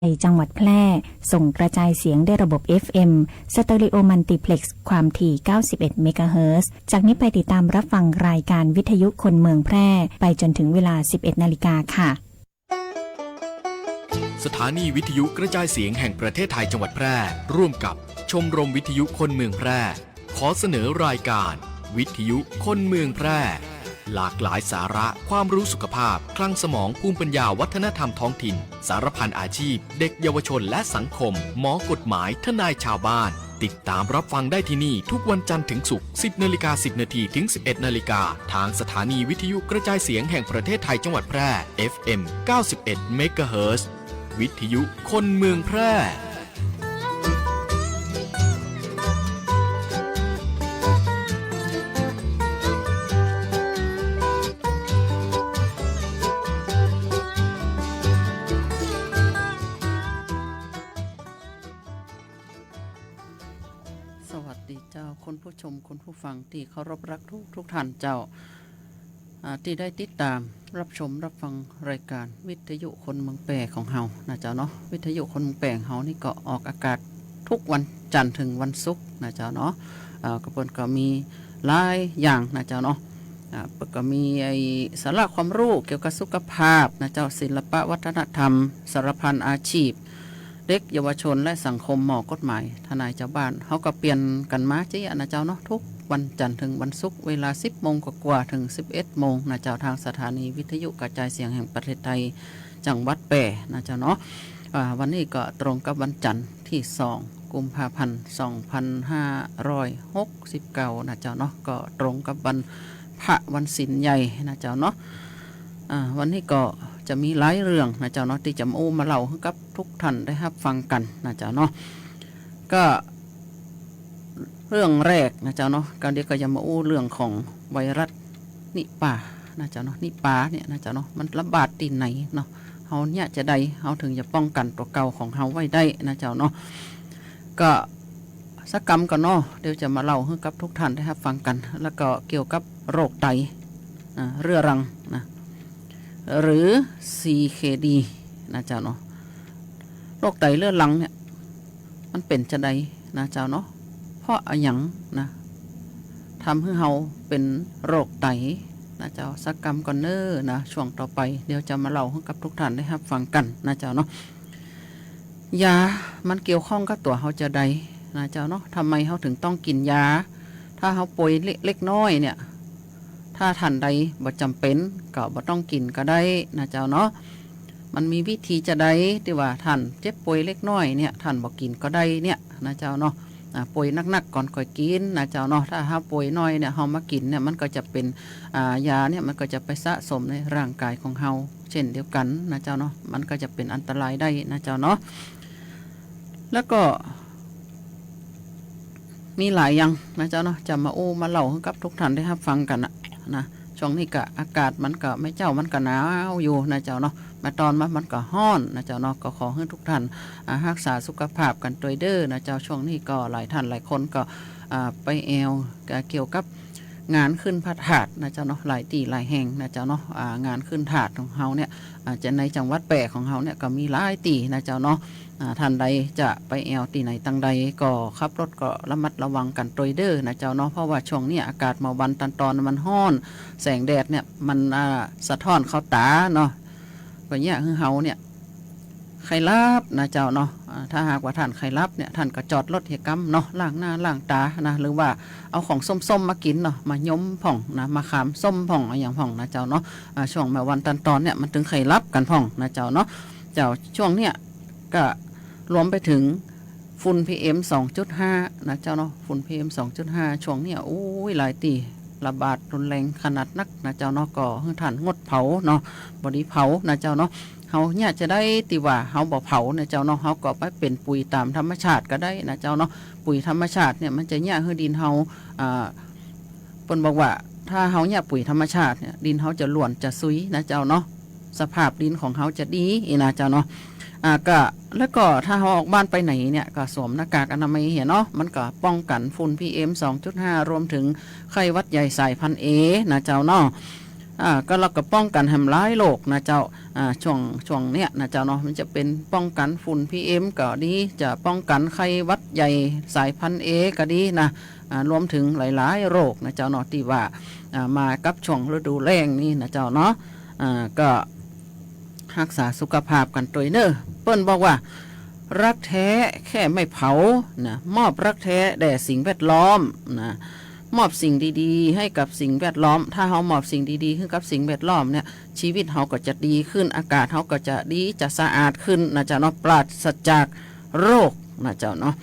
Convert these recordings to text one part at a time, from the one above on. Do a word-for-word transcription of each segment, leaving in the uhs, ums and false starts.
ในจังหวัดแพร่ ส่งกระจายเสียงด้วยระบบ เอฟเอ็ม สเตอริโอมัลติเพล็กซ์ ความถี่ เก้าสิบเอ็ดเมกะเฮิรตซ์ จากนี้ไปติดตามรับฟังรายการวิทยุคนเมืองแพร่ ไปจนถึงเวลา สิบเอ็ดนาฬิกาค่ะ สถานีวิทยุกระจายเสียงแห่งประเทศไทยจังหวัดแพร่ ร่วมกับชมรมวิทยุคนเมืองแพร่ ขอเสนอรายการวิทยุคนเมืองแพร่ หลากหลายสาระ ความรู้สุขภาพ คลังสมอง ภูมิปัญญา วัฒนธรรมท้องถิ่น สารพันอาชีพ เด็กเยาวชนและสังคม หมอกฎหมาย ทนายชาวบ้าน ติดตามรับฟังได้ที่นี่ทุกวันจันทร์ถึงศุกร์ สิบนาฬิกาสิบนาทีถึงสิบเอ็ดนาฬิกา ทางสถานีวิทยุกระจายเสียงแห่งประเทศไทยจังหวัดแพร่ เอฟเอ็ม เก้าสิบเอ็ดเมกะเฮิรตซ์ วิทยุคนเมืองแพร่ สวัสดีเจ้า คุณผู้ชม คุณผู้ฟังตี้เคารพรักทุกทุกท่านเจ้า อ่า ตี้ได้ติดตามรับชมรับฟังรายการวิทยุคนเมืองแพร่ของเฮานะเจ้าเนาะ วิทยุคนเมืองแพร่ของเฮานี่ก็ออกอากาศทุกวันจันทร์ถึงวันศุกร์นะเจ้าเนาะ อ่า ก็เปิ้นก็มีหลายอย่างนะเจ้าเนาะ อ่า เปิ้นก็มีไอ้สาระความรู้เกี่ยวกับสุขภาพนะเจ้า ศิลปะวัฒนธรรม สารพันอาชีพ เด็กเยาวชนและสังคม หมอกฎหมาย ทนายชาวบ้าน เฮาก็เปลี่ยนกั๋นมาเจ๊ยะนะเจ้าเนาะ ทุกวันจันทร์ถึงวันศุกร์ เวลาสิบโมงกว่าๆ ถึงสิบเอ็ดโมงนะเจ้า ทางสถานีวิทยุกระจายเสียงแห่งประเทศไทย จังหวัดแพร่นะเจ้าเนาะ อ่า วันนี้ก็ตรงกับวันจันทร์ตี้สอง กุมภาพันธ์ สองพันห้าร้อยหกสิบเก้านะเจ้าเนาะ ก็ตรงกับวันพระวันศีลใหญ่นะเจ้าเนาะ อ่า วันนี้ก็จะมีหลายเรื่องนะเจ้าเนาะ ตี้จะมาอู้มาเล่าหื้อกับทุกท่านได้ฮับฟังกั๋นนะเจ้าเนาะ ก็เรื่องแรกนะเจ้าเนาะ ก็เดี๋ยวก็จะมาอู้เรื่องของไวรัสนิปาห์นะเจ้าเนาะ นิปาห์เนี่ยนะเจ้าเนาะ มันระบาดตี้ไหนเนาะ เฮาเยียะจาใด เฮาเถิงจะป้องกั๋นตั๋วเก่าของเฮาไว้ได้นะเจ้าเนาะ ก็สักกำก่อนเนาะ เดี๋ยวจะมาเล่าหื้อกับทุกท่านได้ฮับฟังกั๋น แล้วก็เกี่ยวกับโรคไต อ่า เรื้อรังนะ หรือ ซี เค ดี นะเจ้าเนาะ โรคไตเรื้อรังเนี่ย มันเป๋นจาใดนะเจ้าเนาะ เพราะอะหยังนะ ทำหื้อเฮาเป๋นโรคไตนะเจ้า สักกำก่อนเน้อนะ ช่วงต่อไป เดี๋ยวจะมาเล่าหื้อกับทุกท่านได้ฮับฟังกั๋นนะเจ้าเนาะ ยามันเกี่ยวข้องกับตั๋วเฮาจาใดนะเจ้าเนาะ ทำไมเฮาเถิงต้องกิ๋นยา ถ้าเฮาป่วยเล็กๆน้อยๆเนี่ย ถ้าท่านใดบ่จ๋ำเป๋นก็บ่ต้องกิ๋นก็ได้นะเจ้าเนาะ มันมีวิธีจาใดตี้ว่าท่านเจ็บป่วยเล็กน้อยเนี่ย ท่านบ่กิ๋นก็ได้เนี่ยนะเจ้าเนาะ อ่า ป่วยหนักๆก่อนค่อยกิ๋นนะเจ้าเนาะ ถ้าเฮาป่วยน้อยเนี่ย เฮามากิ๋นเนี่ย มันก็จะเป๋น อ่า ยาเนี่ย มันก็จะไปสะสมในร่างกายของเฮาเช่นเดียวกั๋นนะเจ้าเนาะ มันก็จะเป๋นอันตรายได้นะเจ้าเนาะ แล้วก็ มีหลายอย่างนะเจ้าเนาะ จะมาอู้มาเล่าหื้อกับทุกท่านได้ฮับฟังกั๋นนะ นะ ช่วงนี้ก็อากาศมันก็ แม่เจ้ามันก็หนาวอยู่นะเจ้าเนาะ แม่ตอนมามันก็ฮ้อนนะเจ้าเนาะ ก็ขอหื้อทุกท่าน อ่า ฮักษาสุขภาพกั๋นตวยเด้อนะเจ้า ช่วงนี้ก็หลายท่านหลายคนก็ อ่า ไปแอ่ว ก็เกี่ยวกับงานขึ้นพระธาตุนะเจ้าเนาะ หลายตี้หลายแห่งนะเจ้าเนาะ อ่า งานขึ้นธาตุของเฮาเนี่ย อ่า จะในจังหวัดแพร่ของเฮาเนี่ยก็มีหลายตี้นะเจ้าเนาะ อ่า ท่านใดจะไปแอ่วตี้ไหนตังใดก็ขับรถก็ระมัดระวังกั๋นตวยเด้อนะเจ้าเนาะ เพราะว่าช่วงนี้อากาศเมื่อวันตันตอนมันฮ้อน แสงแดดเนี่ยมัน อ่า สะท้อนเข้าต๋าเนาะ ก็เยียะหื้อเฮาเนี่ย ใค่หลับนะเจ้าเนาะ อ่า ถ้าหากว่าท่านใค่หลับเนี่ย ท่านก็จอดรถเหียกำเนาะ ล้างหน้าล้างต๋านะ หรือว่าเอาของส้มๆมากิ๋นเนาะ มะยมพ่องนะ มะขามส้มพ่อง อะหยังพ่องนะเจ้าเนาะ อ่า ช่วงเมื่อวันตันตอนเนี่ย มันเถิงใค่หลับกั๋นพ่องนะเจ้าเนาะ เจ้า ช่วงเนี่ย ก็รวมไปเถิง ฝุ่น พี เอ็ม สองจุดห้า นะเจ้าเนาะ ฝุ่น พี เอ็ม สองจุดห้า ช่วงเนี่ย โอ้ย หลายตี้ระบาดรุนแรงขนาดนักนะเจ้าเนาะ ก็หื้อท่านงดเผาเนาะ บ่ดีเผานะเจ้าเนาะ เฮาเยียะจาใดตี้ว่าเฮาบ่เผานะเจ้าเนาะ เฮาก็ไปเป๋นปุ๋ยต๋ามธรรมชาติก็ได้นะเจ้าเนาะ ปุ๋ยธรรมชาติเนี่ยมันจะเยียะหื้อดินเฮา อ่า เปิ้นบอกว่าถ้าเฮาเยียะปุ๋ยธรรมชาติเนี่ย ดินเฮาจะล้วนจะซุยนะเจ้าเนาะ สภาพดินของเฮาจะดีอี้นะเจ้าเนาะ อ่า ก็ แล้วก็ถ้าเฮาออกบ้านไปไหนเนี่ย ก็สวมหน้ากากอนามัยเหียเนาะ มันก็ป้องกั๋นฝุ่น พี เอ็ม สองจุดห้า รวมเถิงไข้หวัดใหญ่สายพันธุ์ เอ นะเจ้าเนาะ อ่า ก็ แล้วก็ป้องกั๋นแหมหลายโรคนะเจ้า อ่า ช่วง ช่วงเนี้ยนะเจ้าเนาะ มันจะเป๋นป้องกั๋นฝุ่น PM ก็ดี จะป้องกั๋นไข้หวัดใหญ่สายพันธุ์ A ก็ดีนะ อ่า รวมเถิงหลายๆ โรคนะเจ้าเนาะ ตี้ว่า อ่า มากับช่วงฤดูแล้งนี่นะเจ้าเนาะ อ่า ก็ฮักษาสุขภาพกั๋นตวยเน่อ เปิ้นบอกว่า รักแท้แค่ไม่เผานะ มอบรักแท้แด่สิ่งแวดล้อมนะ มอบสิ่งดีๆ หื้อกับสิ่งแวดล้อม ถ้าเฮามอบสิ่งดีๆ หื้อกับสิ่งแวดล้อมเนี่ย ชีวิตเฮาก็จะดีขึ้น อากาศเฮาก็จะดี จะสะอาดขึ้นนะเจ้าเนาะ ปราศจากโรคนะเจ้าเนาะ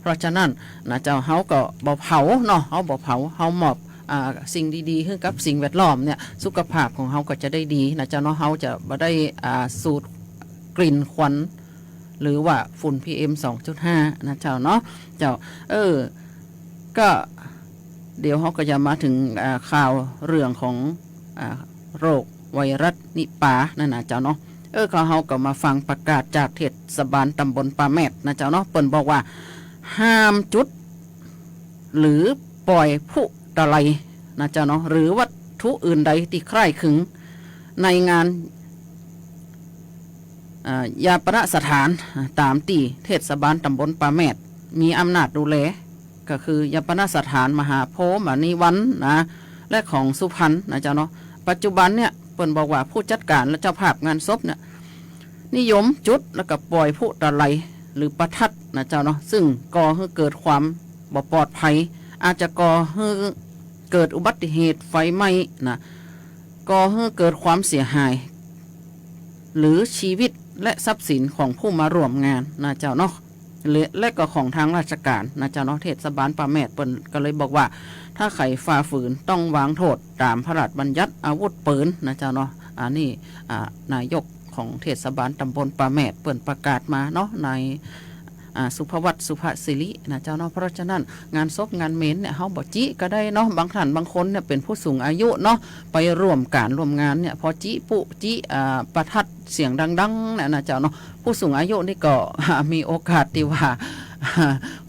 เพราะฉะนั้นนะเจ้า เฮาก็บ่เผาเนาะ เฮาบ่เผา เฮามอบ อ่า สิ่งดีๆ หื้อกับสิ่งแวดล้อมเนี่ย สุขภาพของเฮาก็จะได้ดีนะเจ้าเนาะ เฮาจะบ่ได้ อ่า สูดกลิ่นควัน หรือว่าฝุ่น PM สองจุดห้า นะเจ้าเนาะ เจ้า เออ ก็ เดี๋ยวเฮาก็จะมาเถิง อ่า ข่าวเรื่องของ อ่า โรคไวรัสนิปานั่นนะเจ้าเนาะ เออ ก็เฮาก็มาฟังประกาศจากเทศบาลตำบลป่าแมดนะเจ้าเนาะ เปิ้นบอกว่า ห้ามจุด หรือปล่อยพลุตะไลนะเจ้าเนาะ หรือวัตถุอื่นใดตี้คล้ายคลึง ในงาน อ่า ญาปนสถาน อ่า ต๋ามตี้เทศบาลตำบลป่าแมดมีอำนาจดูแล ก็คือญาปนสถานมหาโพธิ์มณีวรรณนะ และของสุพรรณนะเจ้าเนาะ ปัจจุบันเนี่ยเปิ้นบอกว่าผู้จัดการและเจ้าภาพงานศพเนี่ย นิยมจุดแล้วก็ปล่อยพลุตะไลหรือประทัดนะเจ้าเนาะ ซึ่งก่อหื้อเกิดความบ่ปลอดภัย อาจจะก่อหื้อเกิดอุบัติเหตุไฟไหม้นะ ก่อหื้อเกิดความเสียหาย หรือชีวิตและทรัพย์สินของผู้มาร่วมงานนะเจ้าเนาะ และ และก็ของทางราชการนะเจ้าเนาะ เทศบาลป่าแมดเปิ้นก็เลยบอกว่า ถ้าใผฝ่าฝืนต้องวางโทษต๋ามพระราชบัญญัติอาวุธปืนนะเจ้าเนาะ อันนี้ อ่า นายกของเทศบาลตำบลป่าแมดเปิ้นประกาศมาเนาะ นาย อ่า สุภวัฒน์ สุภสิรินะเจ้าเนาะ เพราะฉะนั้นงานศพงานเมนเนี่ยเฮาบ่จิก็ได้เนาะ บางท่านบางคนเนี่ยเป๋นผู้สูงอายุเนาะ ไปร่วมก๋านร่วมงานเนี่ย พอจิปุ๊จิ อ่า ประทัดเสียงดังๆ เนี่ยนะเจ้าเนาะ ผู้สูงอายุนี่ก็ มีโอกาสตี้ว่า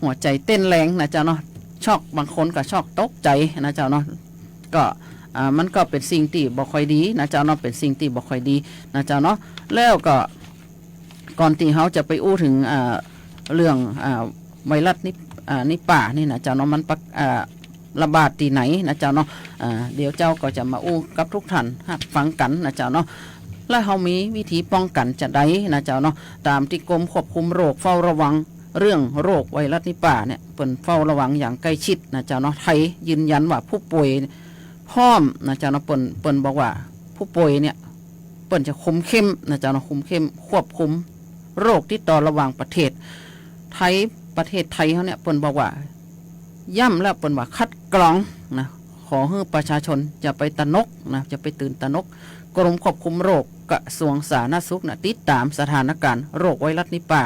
หัวใจ๋เต้นแรงนะเจ้าเนาะ ช็อก บางคนก็ช็อกตกใจ๋นะเจ้าเนาะ ก็ อ่า มันก็เป๋นสิ่งตี้บ่ค่อยดีนะเจ้าเนาะ เป๋นสิ่งตี้บ่ค่อยดีนะเจ้าเนาะ แล้วก็ ก่อนตี้เฮาจะไปอู้เถิง อ่า เรื่อง อ่า ไวรัสนิป อ่า นิปานี่นะเจ้าเนาะ มันปะ อ่า ระบาดตี้ไหนนะเจ้าเนาะ อ่า เดี๋ยวเจ้าก็จะมาอู้กับทุกท่านฮับฟังกั๋นนะเจ้าเนาะ และเฮามีวิธีป้องกั๋นจาใดนะเจ้าเนาะ ต๋ามตี้กรมควบคุมโรคเฝ้าระวังเรื่องโรคไวรัสนิปาเนี่ย เปิ้นเฝ้าระวังอย่างใกล้ชิดนะเจ้าเนาะ ไทยยืนยันว่าผู้ป่วยพร้อมนะเจ้าเนาะ เปิ้น เปิ้นบอกว่าผู้ป่วยเนี่ย เปิ้นจะคุมเข้มนะเจ้าเนาะ คุมเข้มควบคุมโรคติดต่อระหว่างประเทศ ไทย ประเทศไทยเฮาเนี่ย เปิ้นบอกว่า ย้ำแล้วเปิ้นว่าคัดกรองนะ ขอหื้อประชาชนอย่าไปตระหนกนะ อย่าไปตื่นตระหนก กรมควบคุมโรคกระทรวงสาธารณสุขนะ ติดต๋ามสถานการณ์โรคไวรัสนิปา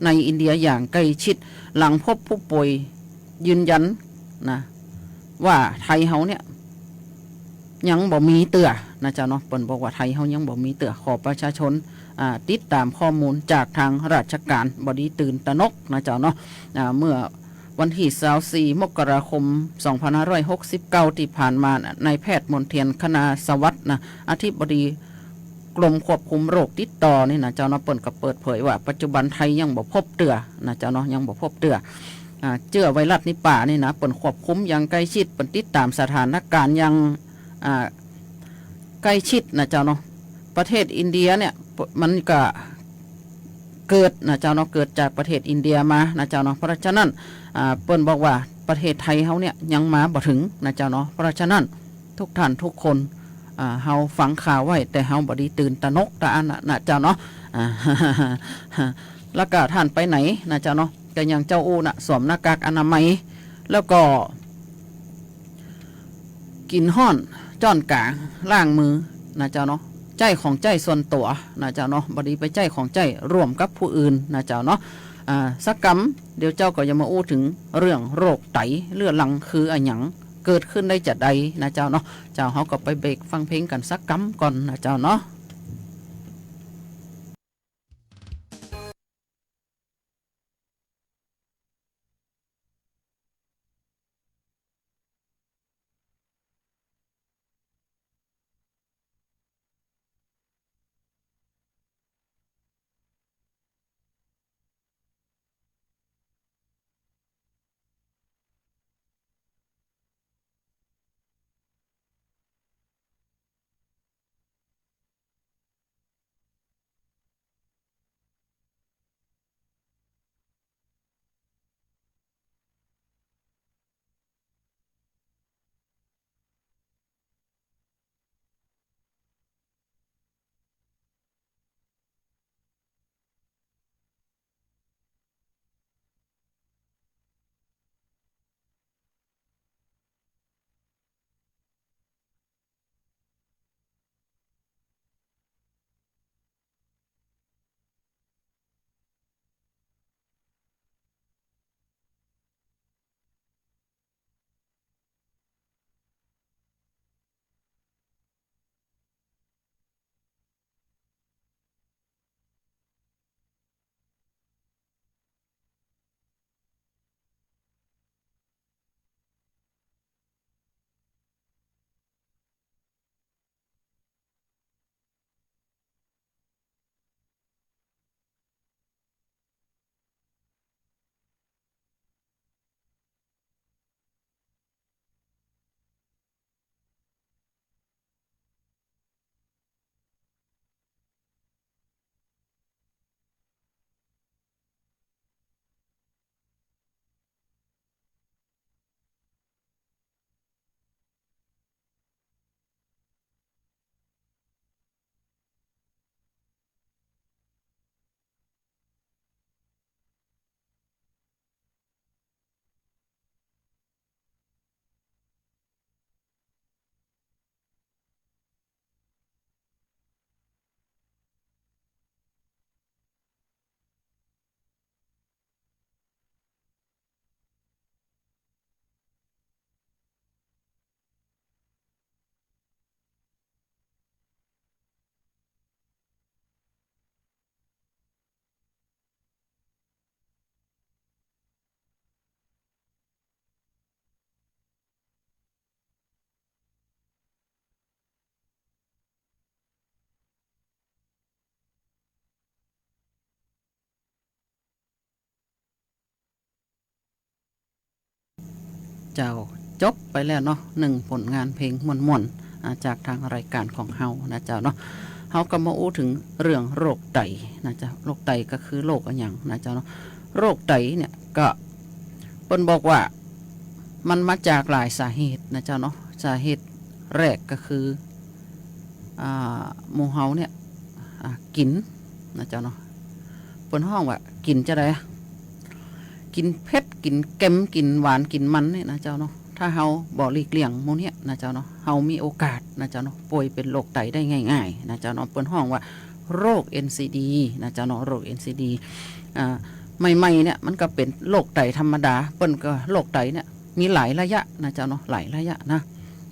ในอินเดียอย่างใกล้ชิด หลังพบผู้ป่วยยืนยันนะ ว่าไทยเฮาเนี่ย ยังบ่มีเตื้อนะเจ้าเนาะ เปิ้นบอกว่าไทยเฮายังบ่มีเตื้อ ขอประชาชน อ่า ติดต๋ามข้อมูลจากทางราชการ บ่ดีตื่นตระหนกนะเจ้าเนาะ อ่า เมื่อวันตี้ซาวสี่ มกราคม สองพันห้าร้อยหกสิบเก้า ตี้ผ่านมานะ นายแพทย์มนเทียน คณาสวัสดิ์นะ อธิบดีกรมควบคุมโรคติดต่อนี่นะเจ้าเนาะ เปิ้นก็เปิดเผยว่าปัจจุบันไทยยังบ่พบเตื้อนะเจ้าเนาะ ยังบ่พบเตื้อ อ่า เจื้อไวรัสนิปานี่นะ เปิ้นควบคุมอย่างใกล้ชิด เปิ้นติดต๋ามสถานการณ์อย่าง อ่า ใกล้ชิดนะเจ้าเนาะ ประเทศอินเดียเนี่ย มันก็เกิดนะเจ้าเนาะ เกิดจากประเทศอินเดียมานะเจ้าเนาะ เพราะฉะนั้น อ่า เปิ้นบอกว่าประเทศไทยเฮาเนี่ยยังมาบ่เถิงนะเจ้าเนาะ เพราะฉะนั้นทุกท่านทุกคน อ่า เฮาฟังข่าวไว้ แต่เฮาบ่ดีตื่นตระหนกตะอั้นนะ นะเจ้าเนาะ อ่า แล้วก็ท่านไปไหนนะเจ้าเนาะ ก็อย่างเจ้าอู้นะ สวมหน้ากากอนามัย แล้วก็ กิ๋นฮ้อน จ้อนก๋าง ล้างมือนะเจ้าเนาะ ใจ๊ของใจ๊ส่วนตั๋วนะเจ้าเนาะ บ่ดีไปใจ๊ของใจ๊ร่วมกับผู้อื่นนะเจ้าเนาะ อ่า สักกำ เดี๋ยวเจ้าก็จะมาอู้เถิงเรื่องโรคไตเรื้อรังคืออะหยัง เกิดขึ้นได้จาใดนะเจ้าเนาะ เจ้าเฮาก็ไปเบรกฟังเพลงกั๋นสักกำก่อนนะเจ้าเนาะ เจ้า จบไปแล้วเนาะ นึ่งผลงานเพลงม่วนๆ อ่า จากตางรายก๋านของเฮานะเจ้าเนาะ เฮาก็มาอู้เถิงเรื่องโรคไตนะเจ้า โรคไตก็คือโรคอะหยังนะเจ้าเนาะ โรคไตเนี่ยก็เปิ้นบอกว่ามันมาจากหลายสาเหตุนะเจ้าเนาะ สาเหตุแรกก็คือ อ่า หมู่เฮาเนี่ย อ่า กิ๋นนะเจ้าเนาะ เปิ้นฮ้องว่ากิ๋นจาใดอะ กิ๋นเผ็ด กิ๋นเค็ม กิ๋นหวาน กิ๋นมันเนี่ยนะเจ้าเนาะ ถ้าเฮาบ่หลีกเลี่ยงหมู่เนี่ยนะเจ้าเนาะ เฮามีโอกาสนะเจ้าเนาะ ป่วยเป๋นโรคไตได้ง่ายๆ นะเจ้าเนาะ เปิ้นฮ้องว่าโรค เอ็น ซี ดี นะเจ้าเนาะ โรค เอ็น ซี ดี อ่า ใหม่ๆ เนี่ยมันก็เป๋นโรคไตธรรมดา เปิ้นก็โรคไตเนี่ยมีหลายระยะนะเจ้าเนาะ หลายระยะนะ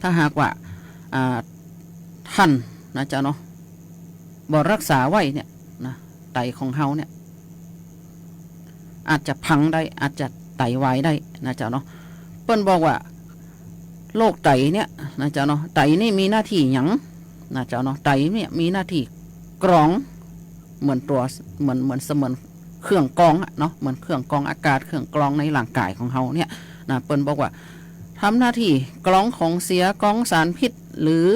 ถ้าหากว่า อ่า ต้านนะเจ้าเนาะ บ่รักษาไว้เนี่ยนะ ไตของเฮาเนี่ย อาจจะพังได้ อาจจะไตวายได้นะเจ้าเนาะ เปิ้นบอกว่าโรคไตเนี่ยนะเจ้าเนาะ ไตนี่มีหน้าตี้หยังนะเจ้าเนาะ ไตเนี่ยมีหน้าตี้กรอง เหมือนตั๋ว เหมือน เหมือนเสมือนเครื่องกรองอะเนาะ เหมือนเครื่องกรองอากาศ เครื่องกรองในร่างก๋ายของเฮาเนี่ยนะ เปิ้นบอกว่าทำหน้าตี้กรองของเสีย กรองสารพิษ หรือ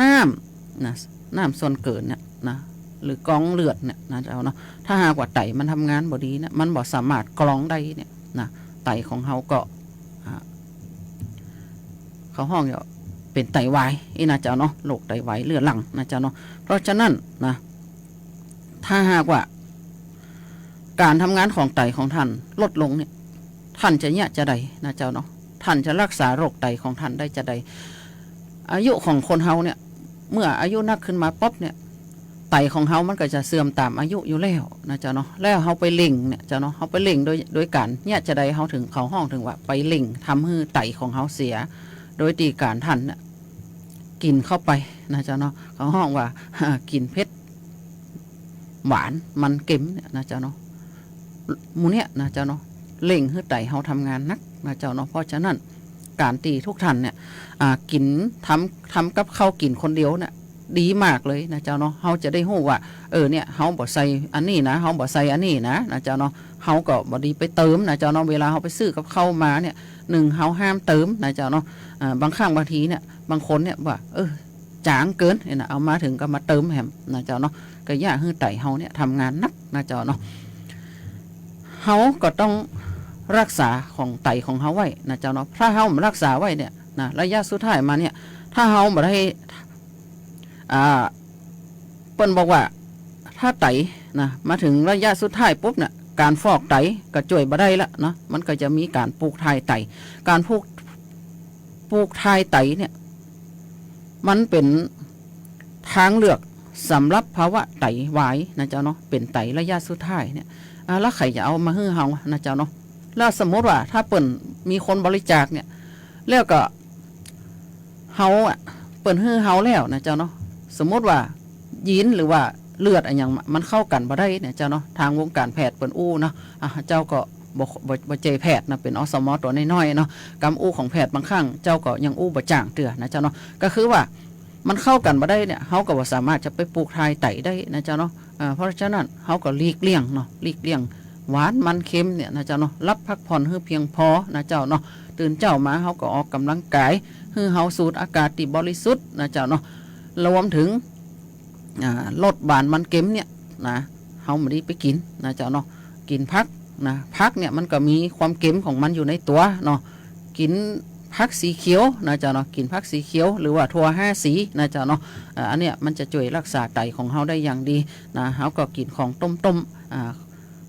น้ำนะ น้ำส่วนเกินเนี่ยนะ หรือกรองเลือดเนี่ยนะเจ้าเนาะ ถ้าหากว่าไตมันทำงานบ่ดีเนี่ย มันบ่สามารถกรองได้เนี่ยนะ ไตของเฮาก็ อ่า เขาฮ้องว่าเป๋นไตวายอี้นะเจ้าเนาะ โรคไตวายเรื้อรังนะเจ้าเนาะ เพราะฉะนั้นนะ ถ้าหากว่า ก๋านทำงานของไตของต้านลดลงเนี่ย ต้านจะเยียะจาใดนะเจ้าเนาะ ต้านจะรักษาโรคไตของต้านได้จาใด อายุของคนเฮาเนี่ย เมื่ออายุนักขึ้นมาปุ๊บเนี่ย ไตของเฮามันก็จะเสื่อมต๋ามอายุอยู่แล้วนะเจ้าเนาะ แล้วเฮาไปเร่งเนี่ยเจ้าเนาะ เฮาไปเร่งโดย โดยก๋านเยียะจาใด เฮาเถิง เขาฮ้องเถิงว่าไปเร่งทำหื้อไตของเฮาเสีย โดยตี้ก๋านต้านเนี่ย กิ๋นเข้าไปนะเจ้าเนาะ เขาฮ้องว่า กิ๋นเผ็ด หวาน มันเค็มเนี่ยนะเจ้าเนาะ หมู่เนี่ยนะเจ้าเนาะ เร่งหื้อไตเฮาทำงานหนักนะเจ้าเนาะ เพราะฉะนั้น ก๋านตี้ทุกต้านเนี่ย อ่า กิ๋น ทำ ทำกับข้าวกิ๋นคนเดียวเนี่ย ดีมากเลยนะเจ้าเนาะ เฮาจะได้ฮู้ว่า เออ เนี่ย เฮาบ่ใส่อันนี้นะ เฮาบ่ใส่อันนี้นะ นะเจ้าเนาะ เฮาก็บ่ดีไปเติมนะเจ้าเนาะ เวลาเฮาไปซื้อกับข้าวมาเนี่ย นึ่ง เฮาห้ามเติมนะเจ้าเนาะ อ่า บางครั้งบางทีเนี่ย บางคนเนี่ยว่า เออ จ๋างเกินเนี่ยนะ เอามาเถิงก็มาเติมแหมนะเจ้าเนาะ ก็เยียะหื้อไตเฮาเนี่ยทำงานหนักนะเจ้าเนาะ เฮาก็ต้องรักษาของไตของเฮาไว้นะเจ้าเนาะ ถ้าเฮาบ่รักษาไว้เนี่ยนะ ระยะสุดท้ายมาเนี่ย ถ้าเฮาบ่ได้ อ่า เปิ้นบอกว่า ถ้าไตนะ มาเถิงระยะสุดท้ายปุ๊บเนี่ย ก๋านฟอกไตก็จ้วยบ่ได้ละเนาะ มันก็จะมีก๋านปลูกถ่ายไต ก๋านปลูก ปลูกถ่ายไตเนี่ย มันเป๋นทางเลือกสำหรับภาวะไตวายนะเจ้าเนาะ เป๋นไตระยะสุดท้ายเนี่ย อ่า แล้วใผจะเอามาหื้อเฮานะเจ้าเนาะ แล้วสมมุติว่าถ้าเปิ้นมีคนบริจาคเนี่ย แล้วก็เฮาอะ เปิ้นหื้อเฮาแล้วนะเจ้าเนาะ สมมุติว่ายีนหรือว่าเลือดอะหยังมันเข้ากั๋นบ่ได้เนี่ยเจ้าเนาะ ตางวงก๋านแพทย์เปิ้นอู้เนาะ อ่า เจ้าก็บ่ บ่ บ่ใจ้แพทย์นะ เป๋น อสม ตั๋วน้อยๆ เนาะ กำอู้ของแพทย์บางครั้งเจ้าก็ยังอู้บ่จ่างเตื้อนะเจ้าเนาะ ก็คือว่ามันเข้ากั๋นบ่ได้เนี่ย เฮาก็บ่สามารถจะไปปลูกถ่ายไตได้นะเจ้าเนาะ อ่า เพราะฉะนั้นเฮาก็หลีกเลี่ยงเนาะ หลีกเลี่ยงหวานมันเค็มเนี่ยนะเจ้าเนาะ หลับพักผ่อนหื้อเพียงพอนะเจ้าเนาะ ตื่นเจ๊ามาเฮาก็ออกก๋ำลังก๋าย หื้อเฮาสูดอากาศตี้บริสุทธิ์นะเจ้าเนาะ รวมเถิง อ่า ลดหวานมันเค็มเนี่ยนะ เฮาบ่ดีไปกิ๋นนะเจ้าเนาะ กิ๋นผักนะ ผักเนี่ยมันก็มีความเค็มของมันอยู่ในตั๋วเนาะ กิ๋นผักสีเขียวนะเจ้าเนาะ กิ๋นผักสีเขียว หรือว่าถั่วห้าสีนะเจ้าเนาะ อ่า อันเนี้ยมันจะจ้วยรักษาไตของเฮาได้อย่างดีนะ เฮาก็กิ๋นของต้มๆ อ่า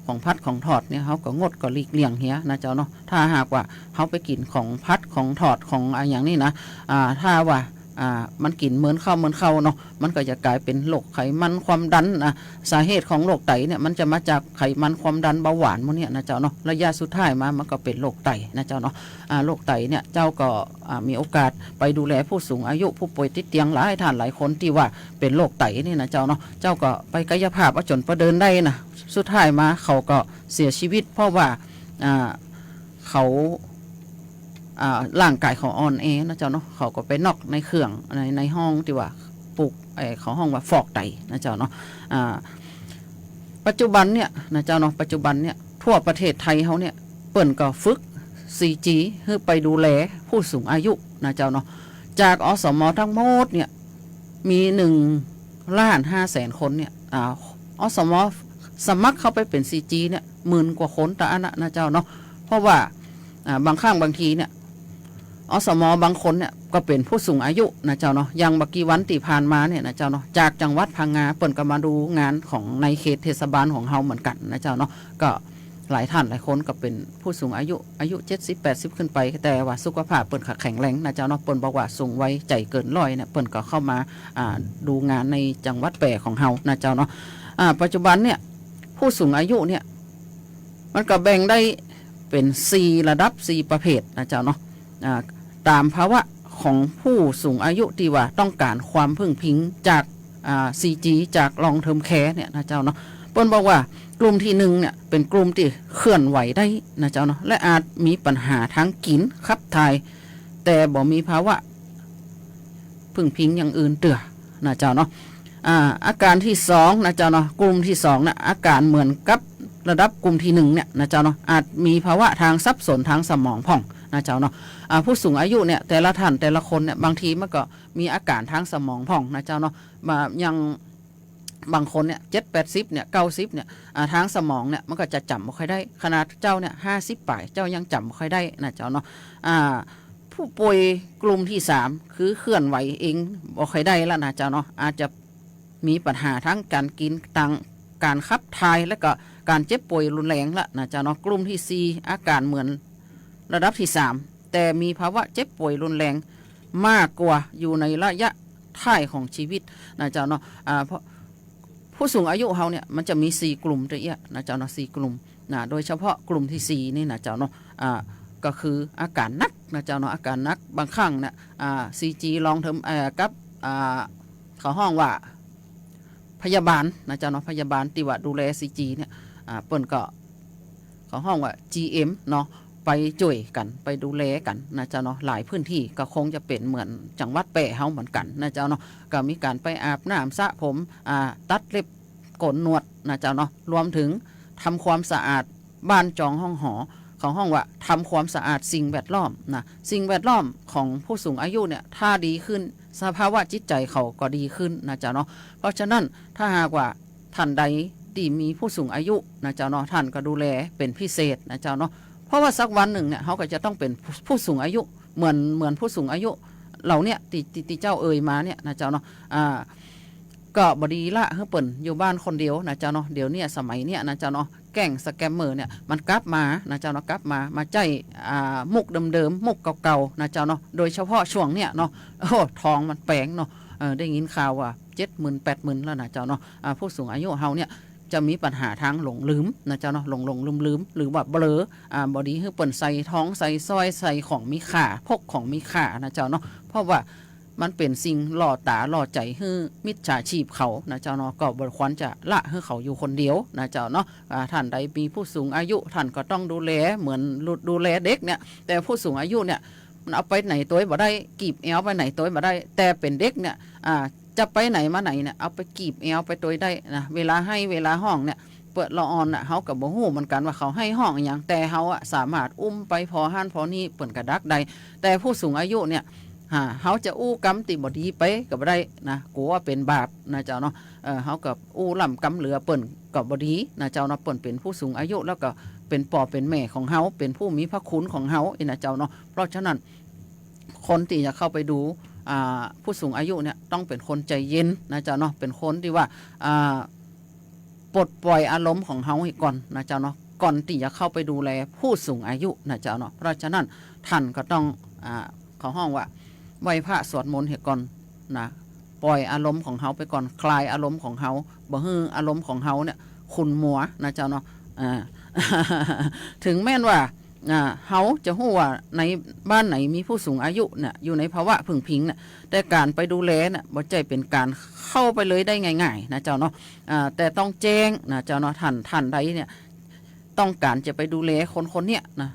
ของผัดของทอดเนี่ย เฮาก็งดก็หลีกเลี่ยงเหียนะเจ้าเนาะ ถ้าหากว่าเฮาไปกิ๋นของผัดของทอดของอะหยังนี่นะ อ่า ถ้าว่า อ่า มันกิ๋นเหมือนข้าวเหมือนข้าวเนาะ มันก็จะก๋ายเป๋นโรคไขมันความดันนะ สาเหตุของโรคไตเนี่ย มันจะมาจากไขมันความดันเบาหวานหมู่เนี่ยนะเจ้าเนาะ ระยะสุดท้ายมามันก็เป๋นโรคไตนะเจ้าเนาะ อ่า โรคไตเนี่ย เจ้าก็ อ่า มีโอกาสไปดูแลผู้สูงอายุ ผู้ป่วยติดเตียงหลายท่านหลายคนตี้ว่าเป๋นโรคไตนี่นะเจ้าเนาะ เจ้าก็ไปกายภาพเอาจ๋นปะเดินได้นะ สุดท้ายมาเขาก็เสียชีวิต เพราะว่า อ่า เขา อ่า ร่างก๋ายเขาอ่อนแอนะเจ้าเนาะ เขาก็ไปน็อกในเครื่อง ใน ในห้องตี้ว่าปลูก เอ่อ เขาฮ้องว่าฟอกไตนะเจ้าเนาะ อ่า ปัจจุบันเนี่ยนะเจ้าเนาะ ปัจจุบันเนี่ยทั่วประเทศไทยเฮาเนี่ย เปิ้นก็ฝึก สี่จี หื้อไปดูแลผู้สูงอายุนะเจ้าเนาะ จาก อสม ทั้งหมดเนี่ย มี หนึ่งล้านห้าแสนคนเนี่ย อ่า อสม สมัครเข้าไปเป๋น สี่จี เนี่ย หมื่นกว่าคนตะอั้นนะนะเจ้าเนาะ เพราะว่า อ่า บางครั้งบางทีเนี่ย อสม บางคนเนี่ยก็เป๋นผู้สูงอายุนะเจ้าเนาะ อย่างบ่กี่วันตี้ผ่านมาเนี่ยนะเจ้าเนาะ จากจังหวัดพังงาเปิ้นก็มาดูงานของในเขตเทศบาลของเฮาเหมือนกั๋นนะเจ้าเนาะ ก็หลายท่านหลายคนก็เป๋นผู้สูงอายุ อายุ เจ็ดสิบ แปดสิบ ขึ้นไป แต่ว่าสุขภาพเปิ้นก็แข็งแรงนะเจ้าเนาะ เปิ้นบอกว่าสูงวัย ใจ๋เกินร้อยเนี่ย เปิ้นก็เข้ามา อ่า ดูงานในจังหวัดแป้ของเฮานะเจ้าเนาะ อ่า ปัจจุบันเนี่ย ผู้สูงอายุเนี่ย มันก็แบ่งได้เป๋น สี่ระดับ สี่ประเภทนะเจ้าเนาะ อ่า ต๋ามภาวะของผู้สูงอายุตี้ว่าต้องก๋านความพึ่งพิงจาก อ่า สี่จี จาก long term care เนี่ยนะเจ้าเนาะ เปิ้นบอกว่ากลุ่มตี้หนึ่งเนี่ยเป๋นกลุ่มตี้เคลื่อนไหวได้นะเจ้าเนาะ และอาจมีปัญหาตางกิ๋นขับถ่าย แต่บ่มีภาวะ พึ่งพิงอย่างอื่นเตื้อนะเจ้าเนาะ อ่า อาการตี้สองนะเจ้าเนาะ กลุ่มตี้สองเนี่ย อาการเหมือนกับระดับกลุ่มตี้หนึ่งเนี่ยนะเจ้าเนาะ อาจมีภาวะตางสับสนตางสมองพ่องนะเจ้าเนาะ อ่า ผู้สูงอายุเนี่ย แต่ละท่านแต่ละคนเนี่ย บางทีมันก็มีอาการตางสมองพ่องนะเจ้าเนาะ มา อย่างบางคนเนี่ย เจ็ดแปดสิบเนี่ย เก้าสิบเนี่ย อ่า ตางสมองเนี่ย มันก็จะจ๋ำบ่ค่อยได้ ขนาดเจ้าเนี่ย ห้าสิบป๋าย เจ้ายังจ๋ำบ่ค่อยได้นะเจ้าเนาะ อ่า ผู้ป่วยกลุ่มตี้สาม คือเคลื่อนไหวเองบ่ค่อยได้แล้วนะเจ้าเนาะ อาจจะมีปัญหาตางก๋านกิ๋น ตางก๋านขับถ่าย และก็ก๋านเจ็บป่วยรุนแรงแล้วนะเจ้าเนาะ กลุ่มตี้สี่ อาการเหมือนระดับตี้สาม แต่มีภาวะเจ็บป่วยรุนแรงมากกว่า อยู่ในระยะท้ายของชีวิตนะเจ้าเนาะ อ่า เพราะผู้สูงอายุเฮาเนี่ย มันจะมีสี่กลุ่มตะเอี้ยนะเจ้าเนาะ สี่กลุ่มนะ โดยเฉพาะกลุ่มตี้สี่นี่นะเจ้าเนาะ อ่า ก็คืออาการหนักนะเจ้าเนาะ อาการหนัก บางครั้งเนี่ย อ่า สี่จี long term เอ่อ กับ อ่า เขาฮ้องว่าพยาบาลนะเจ้าเนาะ พยาบาลตี้ว่าดูแล สี่จี เนี่ย อ่า เปิ้นก็ เขาฮ้องว่า จีเอ็ม เนาะ ไปจ้วยกั๋น ไปดูแลกั๋นนะเจ้าเนาะ หลายพื้นตี้ก็คงจะเป๋นเหมือนจังหวัดแป้เฮาเหมือนกั๋นนะเจ้าเนาะ ก็มีก๋านไปอาบน้ำสระผม อ่า ตัดเล็บ โกนหนวดนะเจ้าเนาะ รวมเถิงทำความสะอาดบ้านจองห้องหอ เขาฮ้องว่าทำความสะอาดสิ่งแวดล้อมนะ สิ่งแวดล้อมของผู้สูงอายุเนี่ย ถ้าดีขึ้น สภาวะจิตใจ๋เขาก็ดีขึ้นนะเจ้าเนาะ เพราะฉะนั้นถ้าหากว่าท่านใดตี้มีผู้สูงอายุนะเจ้าเนาะ ท่านก็ดูแลเป๋นพิเศษนะเจ้าเนาะ เพราะว่าสักวันนึ่งเนี่ย เฮาก็จะต้องเป๋นผู้สูงอายุ เหมือน เหมือนผู้สูงอายุเหล่าเนี่ย ตี้ ตี้ ตี้เจ้าเอ่ยมาเนี่ยนะเจ้าเนาะ อ่า ก็บ่ดีละ หื้อเปิ้นอยู่บ้านคนเดียวนะเจ้าเนาะ เดี๋ยวเนี่ย สมัยเนี่ยนะเจ้าเนาะ แก๊งสแกมเมอร์เนี่ย มันกลับมานะเจ้าเนาะ กลับมา มาใจ๊ อ่า มุกเดิมๆ มุกเก่าๆ นะเจ้าเนาะ โดยเฉพาะช่วงเนี่ยเนาะ โอ้ ทองมันแปงเนาะ เออ ได้ยินข่าวว่า เจ็ดหมื่น แปดหมื่น แล้วนะเจ้าเนาะ อ่า ผู้สูงอายุเฮาเนี่ย จะมีปัญหาตางหลงลืมนะเจ้าเนาะ หลงๆ ลืมๆ หรือว่าเบลอ อ่า บ่ดีหื้อเปิ้นใส่ทอง ใส่สร้อย ใส่ของมีค่า พกของมีค่านะเจ้าเนาะ เพราะว่า มันเป๋นสิ่งล่อต๋าล่อใจ๋หื้อมิจฉาชีพเขานะเจ้าเนาะ ก็บ่ควรจะละหื้อเขาอยู่คนเดียวนะเจ้าเนาะ อ่า ท่านใดมีผู้สูงอายุ ท่านก็ต้องดูแลเหมือนดู ดูแลเด็กเนี่ย แต่ผู้สูงอายุเนี่ย มันเอาไปไหนตวยบ่ได้ กีบแอวไปไหนตวยบ่ได้ แต่เป๋นเด็กเนี่ย อ่า จะไปไหนมาไหนเนี่ย เอาไปกีบแอวไปตวยได้นะ เวลาไห้เวลาฮ้องเนี่ย เปิ้นละอ่อนน่ะ เฮาก็บ่ฮู้เหมือนกั๋นว่าเขาไห้ฮ้องอะหยัง แต่เฮาอะสามารถอุ้มไปผ่อหั้นผ่อนี่ เปิ้นก็ดักได้ แต่ผู้สูงอายุเนี่ย อ่า เฮาจะอู้กำตี้บ่ดีไปก็บ่ได้นะ กั๋วเป๋นบาปนะเจ้าเนาะ เออ เฮาก็อู้ล้ำกำเหลือเปิ้นก็บ่ดีนะเจ้าเนาะ เปิ้นเป๋นผู้สูงอายุ แล้วก็เป๋นป้อเป๋นแม่ของเฮา เป๋นผู้มีพระคุณของเฮาอี้นะเจ้าเนาะ เพราะฉะนั้น คนตี้จะเข้าไปดู อ่า ผู้สูงอายุเนี่ย ต้องเป๋นคนใจ๋เย็นนะเจ้าเนาะ เป๋นคนตี้ว่า อ่า ปลดปล่อยอารมณ์ของเฮาเหียก่อนนะเจ้าเนาะ ก่อนตี้จะเข้าไปดูแลผู้สูงอายุนะเจ้าเนาะ เพราะฉะนั้นท่านก็ต้อง อ่า เขาฮ้องว่า ไหว้พระสวดมนต์เหียก่อนนะ ปล่อยอารมณ์ของเฮาไปก่อน คลายอารมณ์ของเฮา บ่หื้ออารมณ์ของเฮาเนี่ยขุ่นมัวนะเจ้าเนาะ อ่า ถึงแม้นว่า อ่า เฮาจะฮู้ว่าในบ้านไหนมีผู้สูงอายุเนี่ย อยู่ในภาวะพึ่งพิงเนี่ย แต่ก๋านไปดูแลเนี่ย บ่ใจ้เป๋นก๋านเข้าไปเลยได้ง่ายๆ นะเจ้าเนาะ อ่า แต่ต้องแจ้งนะเจ้าเนาะ ท่าน ท่านใดเนี่ย ต้องก๋านจะไปดูแลคนคนเนี้ยนะ